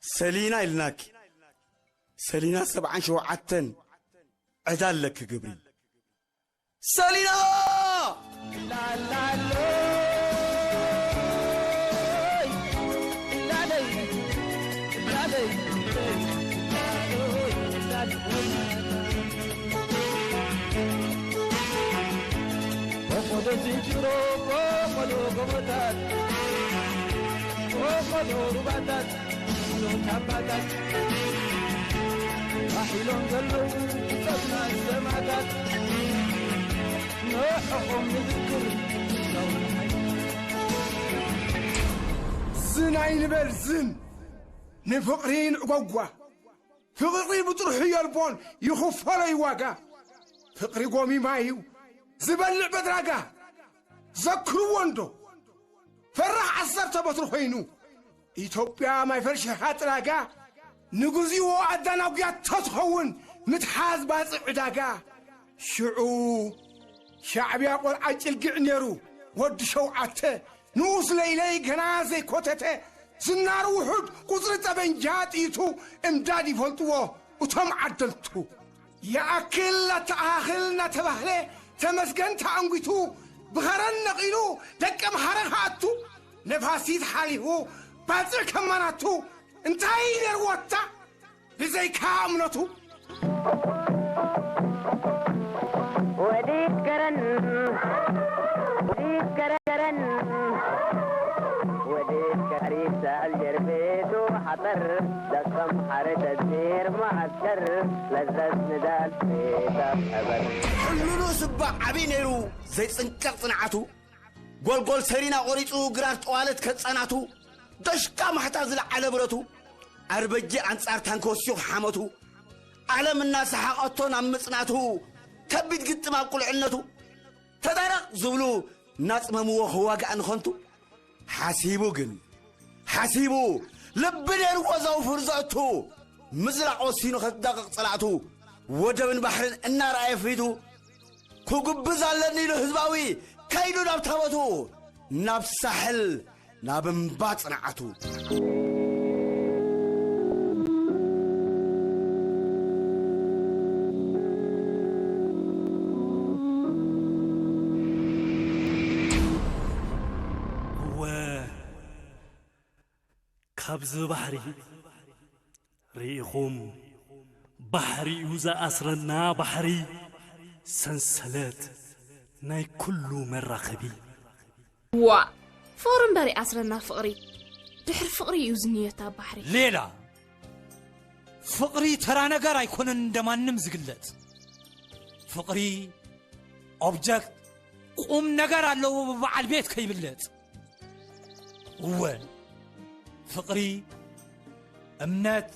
ሰሊና ኢልናኪ። ሰሊና ሰብዓን ሸውዓተን ዕዳ ኣለኪ ግብሪ። ሰሊና! ቆቆዶ ዝንጅሮ፣ ቆቆዶ ጎቦታት፣ ቆቆዶ ሩባታት፣ ዞታባታት፣ ባሕ ኢሎም ዘለዉ ጥበብና ሰማታት፣ ንዕኦም ንዝክር ሰውና ሓይሊ። ዝን ኣይንበል ዝን፣ ንፍቕሪ ንዕጎጓ፣ ፍቕሪ ብጥርሑ የልቦን ይኽፈሎ እዩ ዋጋ። ፍቕሪ ጎሚማ እዩ ዝበልዕ በድራጋ። ዘክርዎ እንዶ ፈራሕ ዓሰርተ በትሪ ኮይኑ ኢትዮጵያ ማይ ፈርሺኻ ጥላጋ። ንግዚኡ ኣዳናጉያ ተትኸውን ምትሓዝ ባጽዕ ዕዳጋ። ሽዑ ሻዕብያ ቆልዓ ጭልግዕ ነይሩ ወዲ ሸውዓተ ንኡስ ለይለይ ገና ዘይኮተተ ዝናር ውሑድ ቁጽሪ ጠበንጃ ጥይቱ እምዳድ ይፈልጥዎ እቶም ዓደልቱ። ይኣክል ኣተኣኻኽል እናተባህለ ተመስገን ተኣንጒቱ ብኸረን ነቒሉ ደቂ ኣምሓረ ክኣቱ ነፋሲት ሓሊፉ ባጽዕ ከማናቱ እንታይ ነርዎ እታ ብዘይካ እምነቱ። ወዲት ከረን ወዲት ከረን ወዲት ከሪት ሰዕል ጀርቤቱ ሓጠር ደቀም ሓረተት ኔር መዓስከር ለዘት ንዳል ቤታ ቀበር ሕሉሉ ስባ ዓብዪ ነይሩ ዘይጽንቀቕ ጽንዓቱ ጎልጎል ሰሪና ቆሪጹ ግራር ጠዋለት ከጻናቱ ደሽቃ ማሕታ ዝለዓለ ብረቱ ኣርበጂ ኣንጻር ታንክ ወሲኹ ሓመቱ ዓለም እናሰሓቐቶ ናብ ምጽናቱ ከቢድ ግጥም ኣብ ቁልዕነቱ ተዳረቕ ዝብሉ እናጽመምዎ ክዋጋእ ንኸንቱ ሓሲቡ ግን ሓሲቡ ልቢ ነርዎ ዘውፍር ዘእቱ ምዝላቕ ወሲኑ ከዳቕቕ ጸላእቱ፣ ወደብን ባሕርን እናረኣየ ፊቱ፣ ክጉብዝ ኣለኒ ኢሉ ህዝባዊ ከይዱ ናብ ታቦቱ፣ ናብ ሳሕል፣ ናብ እምባ ጽንዓቱ። እወ፣ ካብዚ ባሕሪ ርኢኹም፣ ባሕሪ እዩ ዝኣስረና፣ ባሕሪ፣ ሰንሰለት ናይ ኩሉ መራኸቢ። ዋ፣ ፍቕሪ እምበር ይኣስረና ፍቕሪ። ድሕሪ ፍቕሪ እዩ ዝንየት ኣብ ባሕሪ። ሌላ፣ ፍቕሪ ተራ ነገር ኣይኮነን እንደማንም ዝግለጽ። ፍቕሪ ኦብጀክት ቁም ነገር ኣለዎ ብበዓል ቤት ከይብለጽ። እወ፣ ፍቕሪ እምነት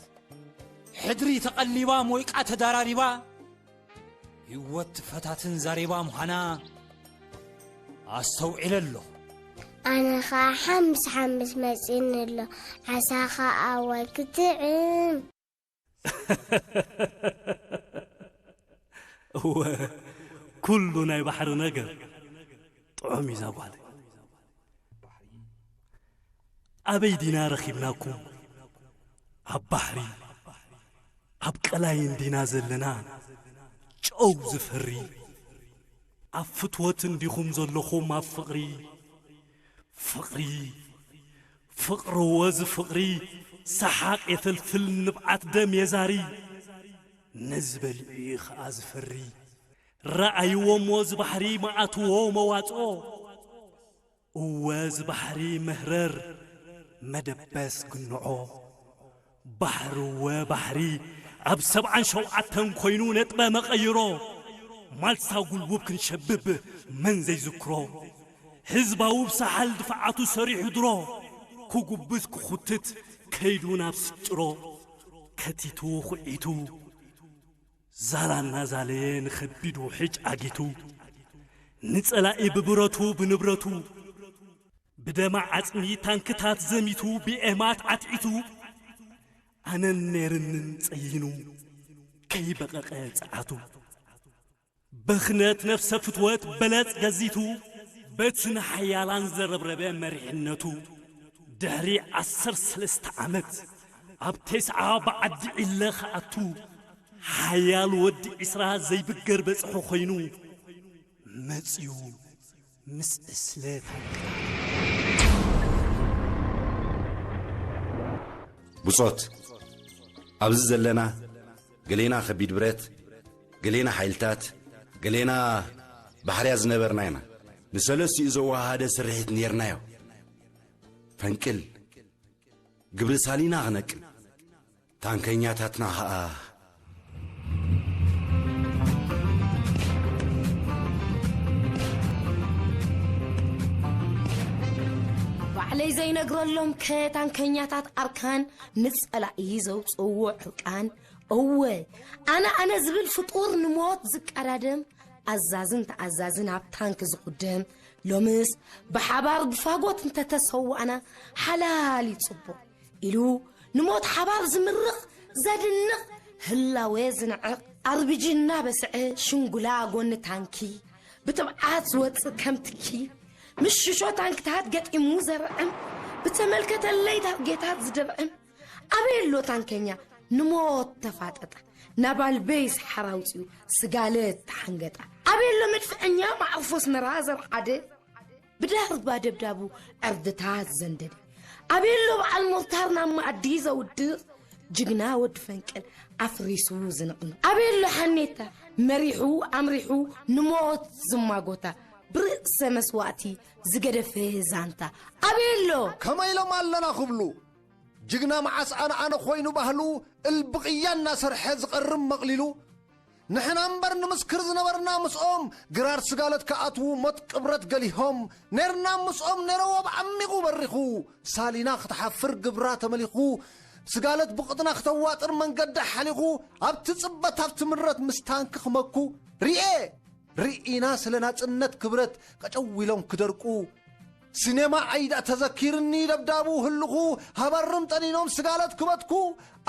ሕድሪ ተቐሊባ ሞይቃ ተዳራሪባ ህይወት ትፈታትን ዛሬባ ምዃና ኣስተውዒለ ኣለኹ። ኣነ ኸኣ ሓምስ ሓምስ መጺእኒ ኣሎ፣ ዓሳ ኸኣ ኣዋይ ክትዕም። እወ፣ ኩሉ ናይ ባሕሪ ነገር ጥዑም እዩ ዛጓለይ። ኣበይ ዲና ረኺብናኩም? ኣብ ባሕሪ፣ ኣብ ቀላይ እንዲና ዘለና ጨው ዝፈሪ። ኣብ ፍትወት እንዲኹም ዘለኹም ኣብ ፍቕሪ፣ ፍቕሪ፣ ፍቕርዎ እዚ ፍቕሪ፣ ሰሓቕ የፈልፍል ንብዓት ደም የዛሪ። ነዚ በሊዑ እዩ ኸኣ ዝፈሪ። ረኣይዎ እሞ እዚ ባሕሪ መኣትዎ መዋጽኦ። እወ እዚ ባሕሪ መህረር መደበስ ግንዖ። ባሕሪ እወ ባሕሪ ኣብ ሰብዓን ሸውዓተን ኮይኑ ነጥበ መቐይሮ። ማልሳ ጉልቡብ ክንሸብብ መን ዘይዝክሮ። ህዝባዊ ብሳሓል ድፍዓቱ ሰሪሑ ድሮ። ክጉብዝ ክኹትት ከይዱ ናብ ስጭሮ። ከቲቱ ኹዒቱ ዛላ እናዛለየ ንኸቢድ ውሕጅ ዓጊቱ። ንጸላኢ ብብረቱ ብንብረቱ ብደማ ዓጽሚ ታንክታት ዘሚቱ ብኤማት ዓትዒቱ። ኣነን ነይርንን ጸይኑ ከይበቐቐ ጸዓቱ። ብኽነት ነፍሰ ፍትወት በለጽ ገዚቱ፣ በቲ ንሓያላን ዘረብረበ መሪሕነቱ፣ ድሕሪ ዓሰርተ ሰለስተ ዓመት፣ ኣብ ቴስዓ ብዓዲ ዒለ ክኣቱ፣ ሓያል ወዲ ዒስራ ዘይብገር በጽሑ ኮይኑ፣ መጺኡ ምስ ዕስለ ታንክታት። ብጾት፣ ኣብዚ ዘለና፣ ገሌና ከቢድ ብረት፣ ገሌና ሓይልታት፣ ገሌና ባሕርያ ዝነበርና ኢና። ንሰለስቲኡ ዘወሃሃደ ስርሒት ነይርናዮ። ፈንቅል፣ ግብሪ ሳሊና ክነቅል። ታንከኛታትና ኸኣ ባዕለይ ዘይነግረሎም ከ ታንከኛታት ኣርካን ንጸላኢ ዘውጽእዎ ዕርቃን። እወ፣ ኣነ ኣነ ዝብል ፍጡር ንሞት ዝቀዳደም፣ ኣዛዝን ተኣዛዝን ኣብ ታንክ ዝቑደም። ሎምስ ብሓባር ብፋጎት እንተተሰዋእና ሓላል እዩ ጽቡቕ። ኢሉ ንሞት ሓባር ዝምርቕ ዘድንቕ ህላዌ ዝንዕቕ ኣርቢጂ እናበስዐ ሽንጉላ ጎኒ ታንኪ ብትብዓት ዝወጽእ ከም ትኪ ምስ ሽሾ ታንክታት ገጢሙ ዘርዕም ብተመልከተለይ ታርጌታት ዝድርዕም ኣበይ ኣሎ ታንከኛ ንሞት ተፋጠጠ ናብ ኣልበይ ሰሓራ ኣውጺኡ ስጋለት ተሓንገጠ ኣበይ ኣሎ መድፍዐኛ መዓርፎ ኣስመራ ዘርዓደ ብዳርባ ደብዳቡ ዕርድታት ዘንደደ ኣበየሎ በዓል ሞርታር ናብ መኣዲ ዘውድቕ ጅግና ወዲ ፈንቅል ኣፍሪሱ ዝንቕንቕ ኣበየሎ ሓኔታ መሪሑ ኣምሪሑ ንሞት ዝማጎታ ብርእሰ መስዋእቲ ዝገደፈ ዛንታ ኣበየሎ ከመይ ኢሎም ኣለና ክብሉ ጅግና መዓስ ኣነ ኣነ ኮይኑ ባህሉ እልብቕያ እናሰርሐ ዝቐርም መቕሊሉ ንሕና እምበር ንምስክር ዝነበርና ምስኦም ግራር ስጋለት ክኣትዉ ሞት ቅብረት ገሊሆም ኔርና ምስኦም ኔረዎ ብዓሚቑ በሪኹ ሳሊና ክትሓፍር ግብራ ተመሊኹ ስጋለት ብቕጥና ክተዋጥር መንገዳ ሓሊኹ ኣብቲ ጽበት ኣብቲ ምረት ምስ ታንኪ ክመኩ ርኤ ርኢና ስለ ናጽነት ክብረት ቀጨው ኢሎም ክደርቁ ሲኔማ ዓይዳ ተዘኪርኒ ደብዳቡ ህልኹ፣ ሃበርም ጠኒኖም ስጋለት ክበትኩ፣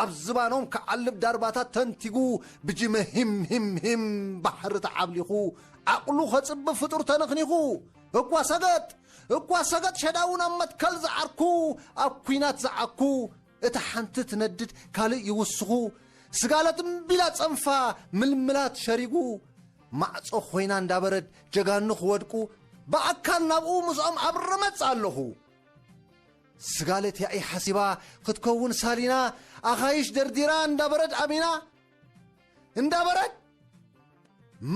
ኣብ ዝባኖም ክዓልብ ዳርባታት ተንቲጉ፣ ብጅመ ሂም ሂም ሂም ባሕሪ ተዓብሊኹ፣ ዓቕሉ ኸጽቢ ፍጡር ተነኽኒኹ። እኳ ሰገጥ፣ እኳ ሰገጥ ሸዳውን ኣብ መትከል ዝዓርኩ፣ ኣብ ኲናት ዝዓኩ፣ እታ ሓንቲ ትነድድ ካልእ ይውስኹ። ስጋለት እምቢላ ጸንፋ ምልምላት ሸሪጉ፣ ማዕጾ ኾይና እንዳበረድ ጀጋኑ ክወድቁ፣ ብኣካል ናብኡ ምስኦም ኣብ ረመጽ ኣለኹ። ስጋለት ያኢ ሓሲባ ክትከውን ሳሊና፣ ኣኻይሽ ደርዲራ እንዳበረድ ኣሚና፣ እንዳበረድ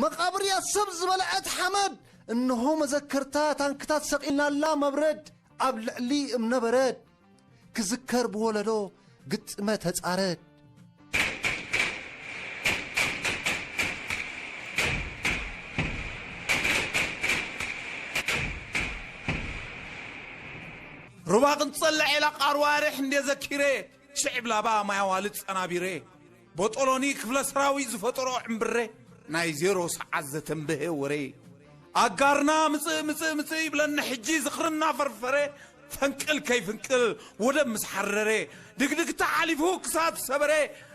መቓብርያ ሰብ ዝበልዐት ሓመድ፣ እንሆ መዘከርታ ታንክታት ሰቒልናላ መብረድ ኣብ ልዕሊ እምነበረድ። ክዝከር ብወለዶ ግጥመ ተጻረድ። ሩባ ቅንጸለ ዔላ ቃርዋ ርሕ እንዴ ዘኪረ፣ ሽዕብ ላባ ማይ ኣዋልድ ጸናቢረ፣ ቦጦሎኒ ክፍለ ሰራዊት ዝፈጠሮ ዕምብሬ፣ ናይ ዜሮ ሰዓት ዘተንበሄ ወሬ። ኣጋርና ምጽእ ምጽእ ምጽእ ይብለኒ ሕጂ ዝኽርና ፈርፈረ፣ ፈንቅል ከይፍንቅል ወደብ ምስ ሓረረ፣ ድግድግታ ሓሊፉ ክሳድ ሰበረ፣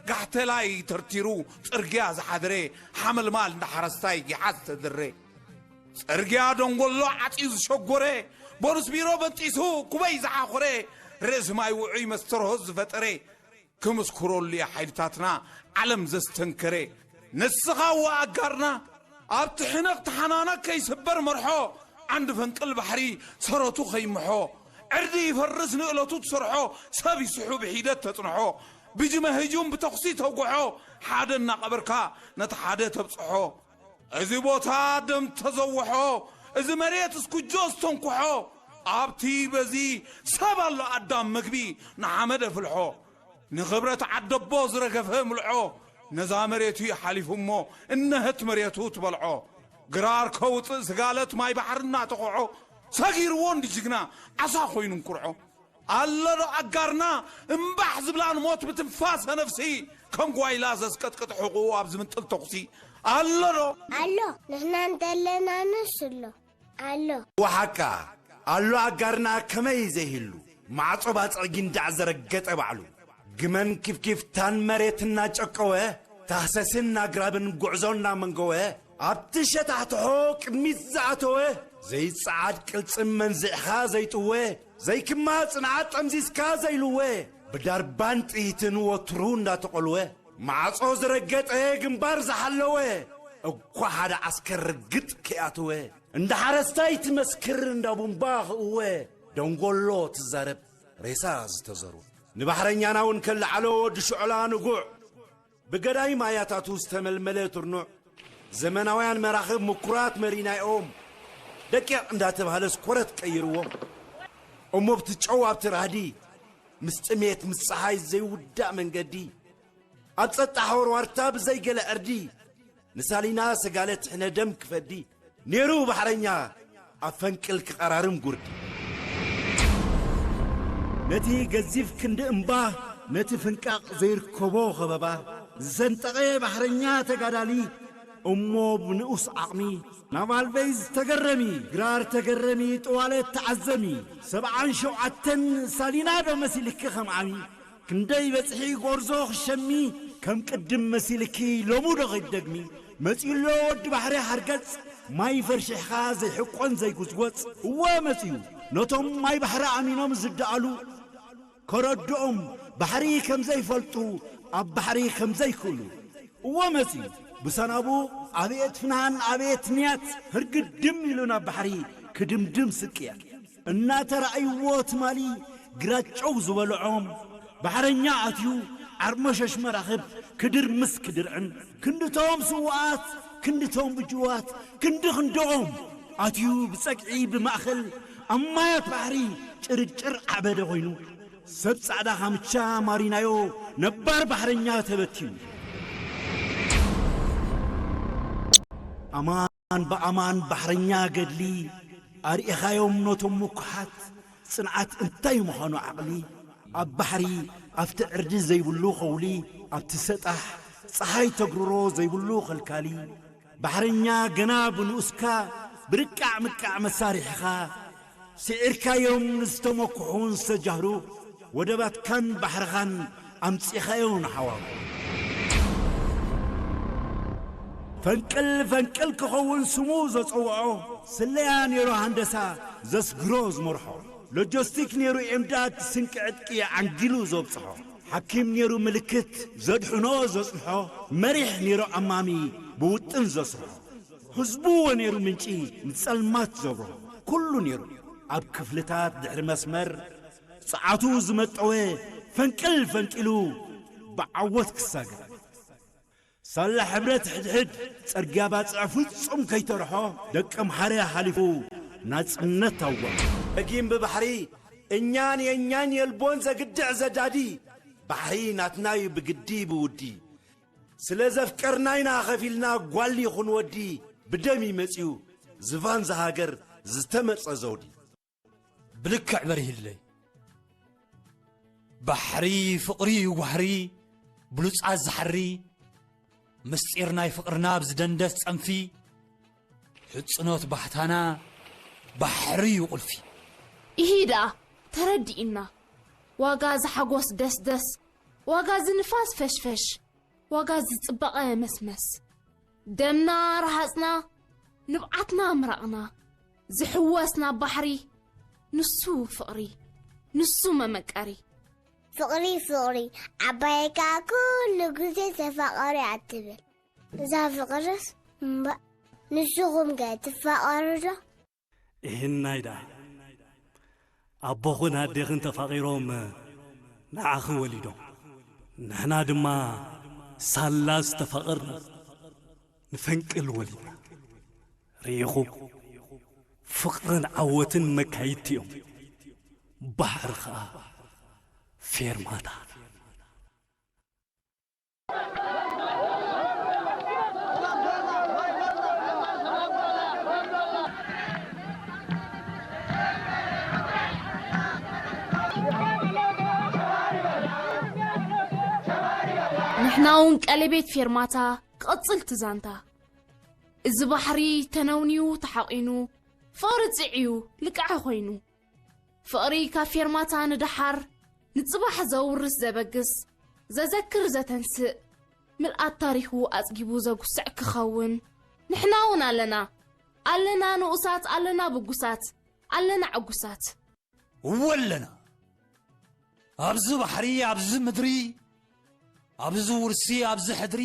ጋሕተላይ ተርቲሩ ጽርግያ ዝሓደረ፣ ሓመልማል እንዳ ሓረስታይ ጊሓ ዝተደረ። ጽርግያ ደንጎሎ ዓጽዩ ዝሸጎረ፣ ቦኑስ ቢሮ በንጢሱ ኩበይ ዝሓኾረ፣ ርእሲ ማይ ውዑይ መስተርሆ ዝፈጠረ፣ ክምስክረሉ እየ ሓይልታትና ዓለም ዘስተንከረ። ንስኻ እወ ኣጋርና፣ ኣብቲ ሕነቕ ተሓናነቕ ከይስበር መርሖ፣ ዓንዲ ፈንቅል ባሕሪ ሰረቱ ከይምሖ፣ ዕርዲ ይፈርስ ንእለቱ ትሰርሖ፣ ሰብ ይስሑ ብሒደት ተጽንሖ፣ ብጅመ ህጁም ብተኹሲ ተውግሖ፣ ሓደ እናቐበርካ ነቲ ሓደ ተብጽሖ። እዚ ቦታ ደም ተዘውሖ፣ እዚ መሬት እስኩጆ ዝተንኩሖ፣ ኣብቲ በዚ ሰብ ኣሎ ኣዳም መግቢ ንሓመድ ኣፍልሖ። ንኽብረት ዓደቦ ዝረገፈ ምልዖ፣ ነዛ መሬቱ ይሓሊፉ እሞ እነሀት መሬቱ ትበልዖ። ግራር ከውፅእ ስጋለት ማይ ባሕሪ እናተኾዖ፣ ሰጊርዎ እንዲ ጅግና ዓሳ ኮይኑ እንኩርዖ። ኣሎ ዶ ኣጋርና እምባሕ ዝብላ ንሞት ብትንፋሰ ነፍሲ፣ ከም ጓይላ ዘስቀጥቅጥ ሕቑኡ ኣብ ዝምንጥል ተኹሲ። ኣሎ ዶ? ኣሎ፣ ንሕና እንተለና ንሱ ኣሎ። ኣሎ። ወሓካ ኣሎ ኣጋርና ከመይ ዘይህሉ፣ ማዕጾ ባጽዕ ጊንዳዕ ዘረገጠ ባዕሉ። ግመን ኪፍኪፍታን መሬት እናጨቀወ፣ ታህሰስን ኣግራብን ጉዕዞ እናመንገወ፣ ኣብቲ ሸታሕትሖ ቅድሚት ዝኣተወ፣ ዘይጸዓድ ቅልጽም መንዚዕኻ ዘይጥወ፣ ዘይክማ ጽንዓት ጠምዚዝካ ዘይልወ፣ ብዳርባን ጥይትን ወትሩ እንዳተቖልወ፣ ማዕጾ ዝረገጠ ግንባር ዝሓለወ፣ እኳ ሓደ ዓስከር ርግጥ ከይኣተወ፣ እንዳ ሓረስታይ ትመስክር እንዳ ቡምባ ክእወ፣ ደንጎሎ ትዛረብ ሬሳ ዝተዘሩ። ንባሕረኛና እውን ከለዓሎ ወዲ ሸዕላ ንጉዕ፣ ብገዳይ ማያታቱ ዝተመልመለ ትርኑዕ፣ ዘመናውያን መራኽብ ምኩራት መሪናይኦም፣ ደቂቕ እንዳተባህለስ ኮረት ቀይርዎም። እሞ ብቲ ጨው ኣብቲ ራህዲ፣ ምስ ጥሜት ምስ ጸሓይ ዘይውዳእ መንገዲ፣ ኣብ ጸጥታ ሓወርዋርታ ብዘይገለ ዕርዲ፣ ንሳሊና ሰጋለ ትሕነ ደም ክፈዲ፣ ነይሩ ባሕረኛ ኣብ ፈንቅል ክቐራርም ጉርዲ። ነቲ ገዚፍ ክንዲ እምባ፣ ነቲ ፍንቃቕ ዘይርከቦ ኸበባ፣ ዝሰንጠቐ ባሕረኛ ተጋዳሊ፣ እሞ ብንኡስ ዓቕሚ፣ ናብ ኣልበይ ዝተገረሚ፣ ግራር ተገረሚ፣ ጠዋለት ተዓዘሚ፣ ሰብዓን ሸውዓተን ሳሊና ዶ መሲልኪ ከም ዓሚ፣ ክንደይ በጽሒ ጎርዞ ክሸሚ፣ ከም ቅድም መሲልኪ ሎሚ ዶ ኸይትደግሚ፣ መጺኡሎ ወዲ ባሕሪ ሓርገጽ፣ ማይ ፈርሺሕኻ ዘይሕቆን ዘይጉዝጎጽ፣ እወ መጺኡ፣ ነቶም ማይ ባሕሪ ኣሚኖም ዝደኣሉ፣ ከረድኦም ባሕሪ ከም ዘይፈልጡ፣ ኣብ ባሕሪ ከም ዘይክእሉ። እወ መጺኡ፣ ብሰናቡ ኣቤት ፍናን ኣቤት ንያት፣ ህርግድም ኢሉ ናብ ባሕሪ ክድምድም ስቅያት። እናተራእይዎ ትማሊ ግራጨው ዝበልዖም፣ ባሕረኛ ኣትዩ ዓርሞሸሽ መራኽብ ክድርምስ ክድርዕን፣ ክንድቶም ስውኣት፣ ክንድቶም ብጅዋት፣ ክንዲ ክንድኦም ኣትዩ ብጸግዒ ብማእከል ኣብ ማያት ባሕሪ ጭርጭር ዓበደ ኮይኑ፣ ሰብ ጻዕዳ ካምቻ ማሪናዮ ነባር ባሕረኛ ተበቲኑ። ኣማን ብኣማን ባሕረኛ ገድሊ ኣርኢኻዮም ነቶም ምኩሓት፣ ጽንዓት እንታይ ምዃኑ ዓቕሊ። ኣብ ባሕሪ ኣብቲ ዕርዲ ዘይብሉ ኸውሊ፣ ኣብቲ ሰጣሕ ጸሓይ ተግርሮ ዘይብሉ ኸልካሊ። ባሕረኛ ገና ብንኡስካ ብርቃዕ ምቃዕ መሳርሒኻ፣ ስዒርካዮም ንዝተመኩሑን ዝተጃህሩ፣ ወደባትካን ባሕርኻን ኣምጺኻዮ ንሓዋሩ። ፈንቅል ፈንቅል ክኸውን ስሙ ዘጸውዖ፣ ስለያ ነይሩ ሃንደሳ ዘስግሮ ዝመርሖ። ሎጂስቲክ ነይሩ ኤምዳድ ስንቂ ዕጥቂ ዓንጊሉ ዘብጽሖ። ሓኪም ነይሩ ምልክት ዘድሕኖ ዘጽንሖ። መሪሕ ነይሩ ኣማሚ ብውጥን ዘስርሖ። ህዝቡ ወ ነይሩ ምንጪ ንጸልማት ዘብርሆ። ኩሉ ነይሩ ኣብ ክፍልታት ድሕሪ መስመር ጸዓቱ ዝመጠወ ፈንቅል ፈንቂሉ ብዓወት ክሳገር። ሳላ ሕብረት ሕድሕድ ጸርግያ ባጽዕ ፍጹም ከይተርሖ ደቂ ኣምሓርያ ሓሊፉ ናጽነት ኣወ። ደጊም ብባሕሪ እኛን የኛን የልቦን ዘግድዕ ዘዳዲ ባሕሪ ናትናዩ ብግዲ ብውዲ ስለ ዘፍቀርናይና ኸፊልና ጓል ይኹን ወዲ ብደም ይመጽዩ ዝቫን ዝሃገር ዝተመርጸ ዘውዲ። ብልክዕ በሪህለይ። ባሕሪ ፍቕሪ እዩ ጓህሪ፣ ብሉጻት ዝሓሪ፣ ምስጢር ናይ ፍቕርና ኣብ ዝደንደስ ጸንፊ፣ ሕጽኖት ባህታና ባሕሪ እዩ ቁልፊ። ኢሂ ደኣ ተረዲእና፣ ዋጋ ዝሓጎስ ደስደስ፣ ዋጋ ዝንፋስ ፈሽፈሽ፣ ዋጋ ዝጽበቐ መስመስ። ደምና ረሃጽና፣ ንብዓትና ምራቕና፣ ዝሕወስ ናብ ባሕሪ፣ ንሱ ፍቕሪ፣ ንሱ መመቀሪ። ፍቕሪ ፍቕሪ ዓባየይ ከኣ ኩሉ ግዜ ተፋቐሩ እያ ትብል። እዛ ፍቕርስ እምባእ ንስኹምከ ትፋቐሩ ዶ? እህናይ ደኣ ኣቦኽን ኣዴኽን ተፋቒሮም ንዓኺ ወሊዶም። ንሕና ድማ ሳላ ዝተፋቐርና ንፈንቅል ወሊድና። ርኢኹም፣ ፍቕርን ዓወትን መካይድቲ እዮም። ባሕሪ ኸኣ ፌርማታ። ንሕና እውን ቀለቤት ፌርማታ ክቕጽል ትዛንታ። እዚ ባሕሪ ተነውንዩ ተሓቒኑ፣ ፍቕሪ ጽዕዩ ልቃዐ ኮይኑ። ፍቕሪ ካብ ፌርማታ ንደሓር፣ ንጽባሕ ዘውርስ ዘበግስ፣ ዘዘክር ዘተንስእ፣ ምልኣት ታሪኹ ኣጽጊቡ ዘጉስዕ ክኸውን። ንሕና እውን ኣለና፣ ኣለና ንኡሳት፣ ኣለና ብጉሳት፣ ኣለና ዕጉሳት። እወ ኣለና። ኣብዚ ባሕሪ፣ ኣብዚ ምድሪ፣ ኣብዚ ውርሲ፣ ኣብዚ ሕድሪ፣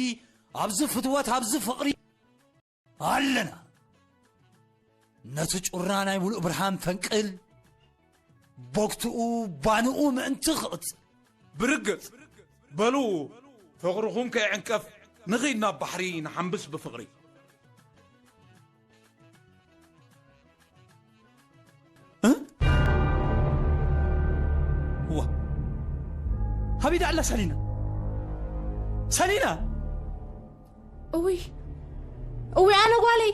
ኣብዚ ፍትወት፣ ኣብዚ ፍቕሪ፣ ኣለና። ነቲ ጩራ ናይ ምሉእ ብርሃን ፈንቅል፣ ቦግትኡ ባንኡ ምእንቲ ክቕጽል። ብርግጽ፣ በሉ ፍቕርኹም ከይዕንቀፍ፣ ንኺድ ናብ ባሕሪ ንሓንብስ ብፍቕሪ። እ? ዋ። ሃበይ ደኣ ኣላ ሰሊና? ሰሊና! እውይ፣ እውይ ኣነ ጓለይ!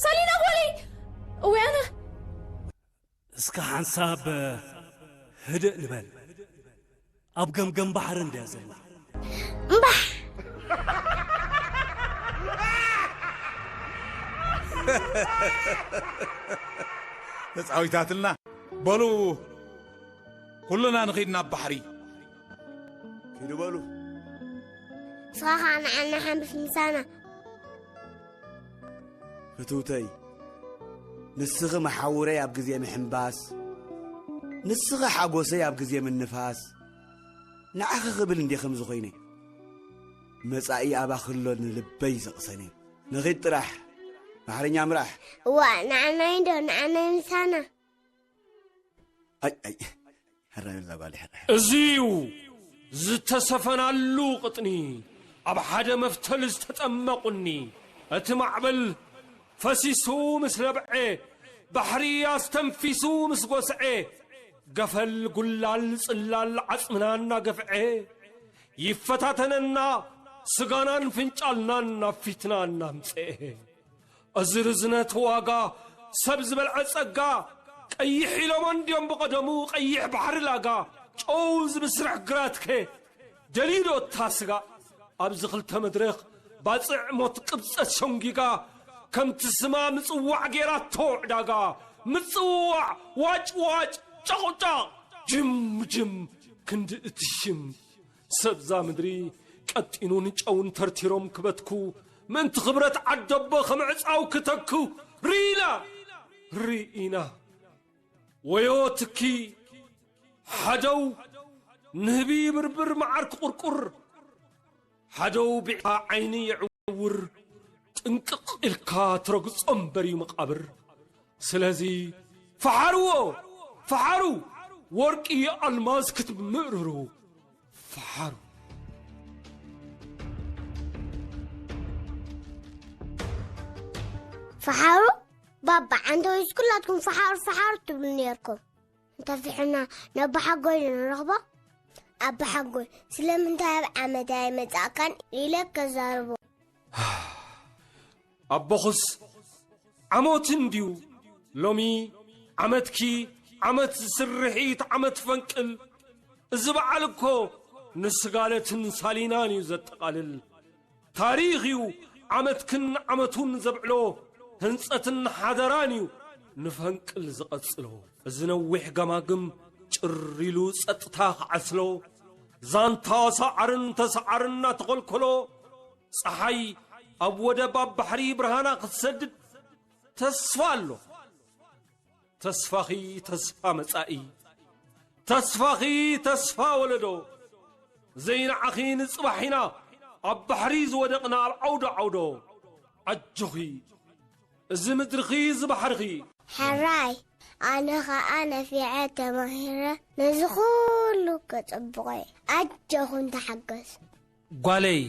ሰሊና ጓለይ! እውይ ኣነ! እስከ ሓንሳብ ህድእ ንበል። ኣብ ገምገም ባሕሪ እንድያ ዘላ። እምባሕ! ተጻዊታትልና። በሉ፣ ኩልና ንኺድ ናብ ባሕሪ። ኪዱ በሉ። ንስኻ ኸኣ ንዓና ሓንብስ ምሳና። ፍትውተይ፣ ንስኺ መሓውረይ ኣብ ግዜ ምሕንባስ፣ ንስኺ ሓጎሰይ ኣብ ግዜ ምንፋስ። ንዓኺ ክብል እንዴ ከምዚ ኮይነ። መጻኢ ኣባኺ ኣሎ ንልበይ ዘቕሰነ። ንኺድ ጥራሕ፣ ባሕረኛ ምራሕ። እዋ፣ ንዓናይ እንዶ፣ ንዓናይ ምሳና። ኣይ፣ ኣይ፣ ሕራይ በላ ጓለይ፣ ሕራይ፣ ሕራይ። እዚ እዩ ዝተሰፈናሉ ቅጥኒ፣ ኣብ ሓደ መፍተል ዝተጠመቑኒ። እቲ ማዕበል ፈሲሱ ምስ ነብዐ፣ ባሕሪ ኣስተንፊሱ ምስ ጎስዐ፣ ገፈል ጉላል ጽላል ዓጽምና እናገፍዐ፣ ይፈታተነና ስጋናን ፍንጫልናን ናብ ፊትና እናምጽአ። እዚ ርዝነት ዋጋ ሰብ ዝበልዐ ጸጋ፣ ቀይሕ ኢሎሞ እንድዮም ብቐደሙ ቀይሕ ባሕሪ ላጋ። ጨው ዝብስርሕ ግራትከ ደልዩ ዶ እታ ስጋ? ኣብዚ ክልተ መድረኽ ባጽዕ ሞት ቅብጸት ሸንጊጋ፣ ከምቲ ስማ ምጽዋዕ ጌራቶ ዕዳጋ። ምጽዋዕ፣ ዋጭ ዋጭ፣ ጫቑጫቕ፣ ጅም ጅም፣ ክንዲ እቲ ሽም። ሰብዛ ምድሪ ቀጢኑን ጨውን ተርቲሮም ክበትኩ፣ ምእንቲ ክብረት ዓደቦ ከም ዕጻው ክተኩ ርኢና፣ ርኢና። ወዮ ትኪ፣ ሓደው ንህቢ ብርብር መዓር ክቑርቁር፣ ሓደው ቢዕታ ዓይኒ የዕውር፣ ጥንቅቕ ኢልካ ትረግጾ እምበር እዩ መቓብር። ስለዚ ፈሓርዎ፣ ፈሓሩ፣ ወርቂ ኣልማዝ ክትምእርሩ ፈሓሩ። ፈሓሩ ባባ ዓንተ ወይስ ኩላትኩም ፈሓሩ ፈሓሩ ትብሉ ነርኩም? እንተፊሕና ነባሓጎይ ንረኽቦ። ኣባሓጎይ ስለምንታይ ኣብ ዓመት ኣይመጻእካን ኢለ ከዛርቦ። ኣቦኹስ ዓሞት እንድዩ። ሎሚ ዓመትኪ ዓመት ስርሒት ዓመት ፈንቅል። እዚ በዓል እኮ ንስጋለትን ሳሊናን እዩ ዘጠቓልል። ታሪኽ እዩ ዓመትክን ዓመቱን ዘብዕሎ። ህንጸትን ሓደራን እዩ ንፈንቅል ዝቐጽሎ። እዚ ነዊሕ ገማግም ጭር ኢሉ ጸጥታ ክዓስሎ። ዛንታ ሰዓርን ተሰዓርን እናተኾልኮሎ። ጸሓይ ኣብ ወደብ ኣብ ባሕሪ ብርሃና ክትሰድድ ተስፋ ኣሎ። ተስፋኺ ተስፋ መጻኢ፣ ተስፋኺ ተስፋ ወለዶ። ዘይንዓኺ ንጽባሕ ኢና ኣብ ባሕሪ ዝወደቕና ኣብ ዓውዶ ዓውዶ። ኣጆኺ እዚ ምድርኺ እዚ ባሕርኺ። ሕራይ ኣነ ኸኣ ነፊዐ ተማሂረ ነዚ ኹሉ ከጸብቖ እየ። ኣጆኹም ተሓገሱ። ጓለይ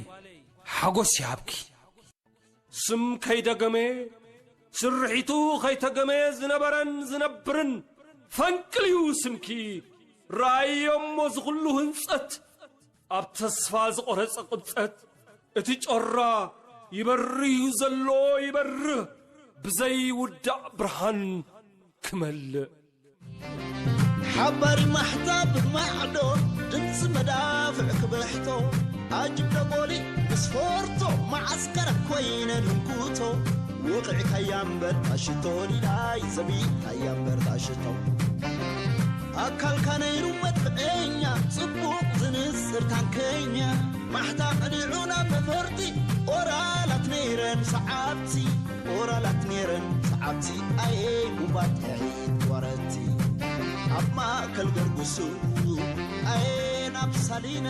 ሓጎስ ይሃብኪ። ስም ከይደገመ ስርሒቱ ከይተገመ ዝነበረን ዝነብርን ፈንቅል እዩ ስምኪ። ረኣዮ እሞ ዝኹሉ ህንጸት ኣብ ተስፋ ዝቖረጸ ቅብጸት እቲ ጮራ ይበርህ እዩ ዘሎ ይበርህ ብዘይውዳእ ብርሃን ክመልእ። ሓባሪ ማሕታ ብማዕዶ ድምፂ መዳፍዕ ክብሕቶ ኣጅብ ደቦሊ ምስ ፎርቶ መዓስከር ኮይነ ድንኩቶ ውቕዕካያ እምበር ኣሽቶ ሊላይ ዘቢካያ እምበር ኣሽቶ ኣካልካ ነይሩ መጥፍዐኛ ጽቡቕ ዝንጽር ታንከኛ ማሕታ ቅሊዑ ናብ ነፈርቲ ኦራላት ነይረን ሰዓብቲ ኦራላት ነይረን ሰዓብቲ ኣየ ጉባት ሕሒት ወረቲ ኣብ ማእከል ገርጉሱ ኣየ ናብ ሳሊነ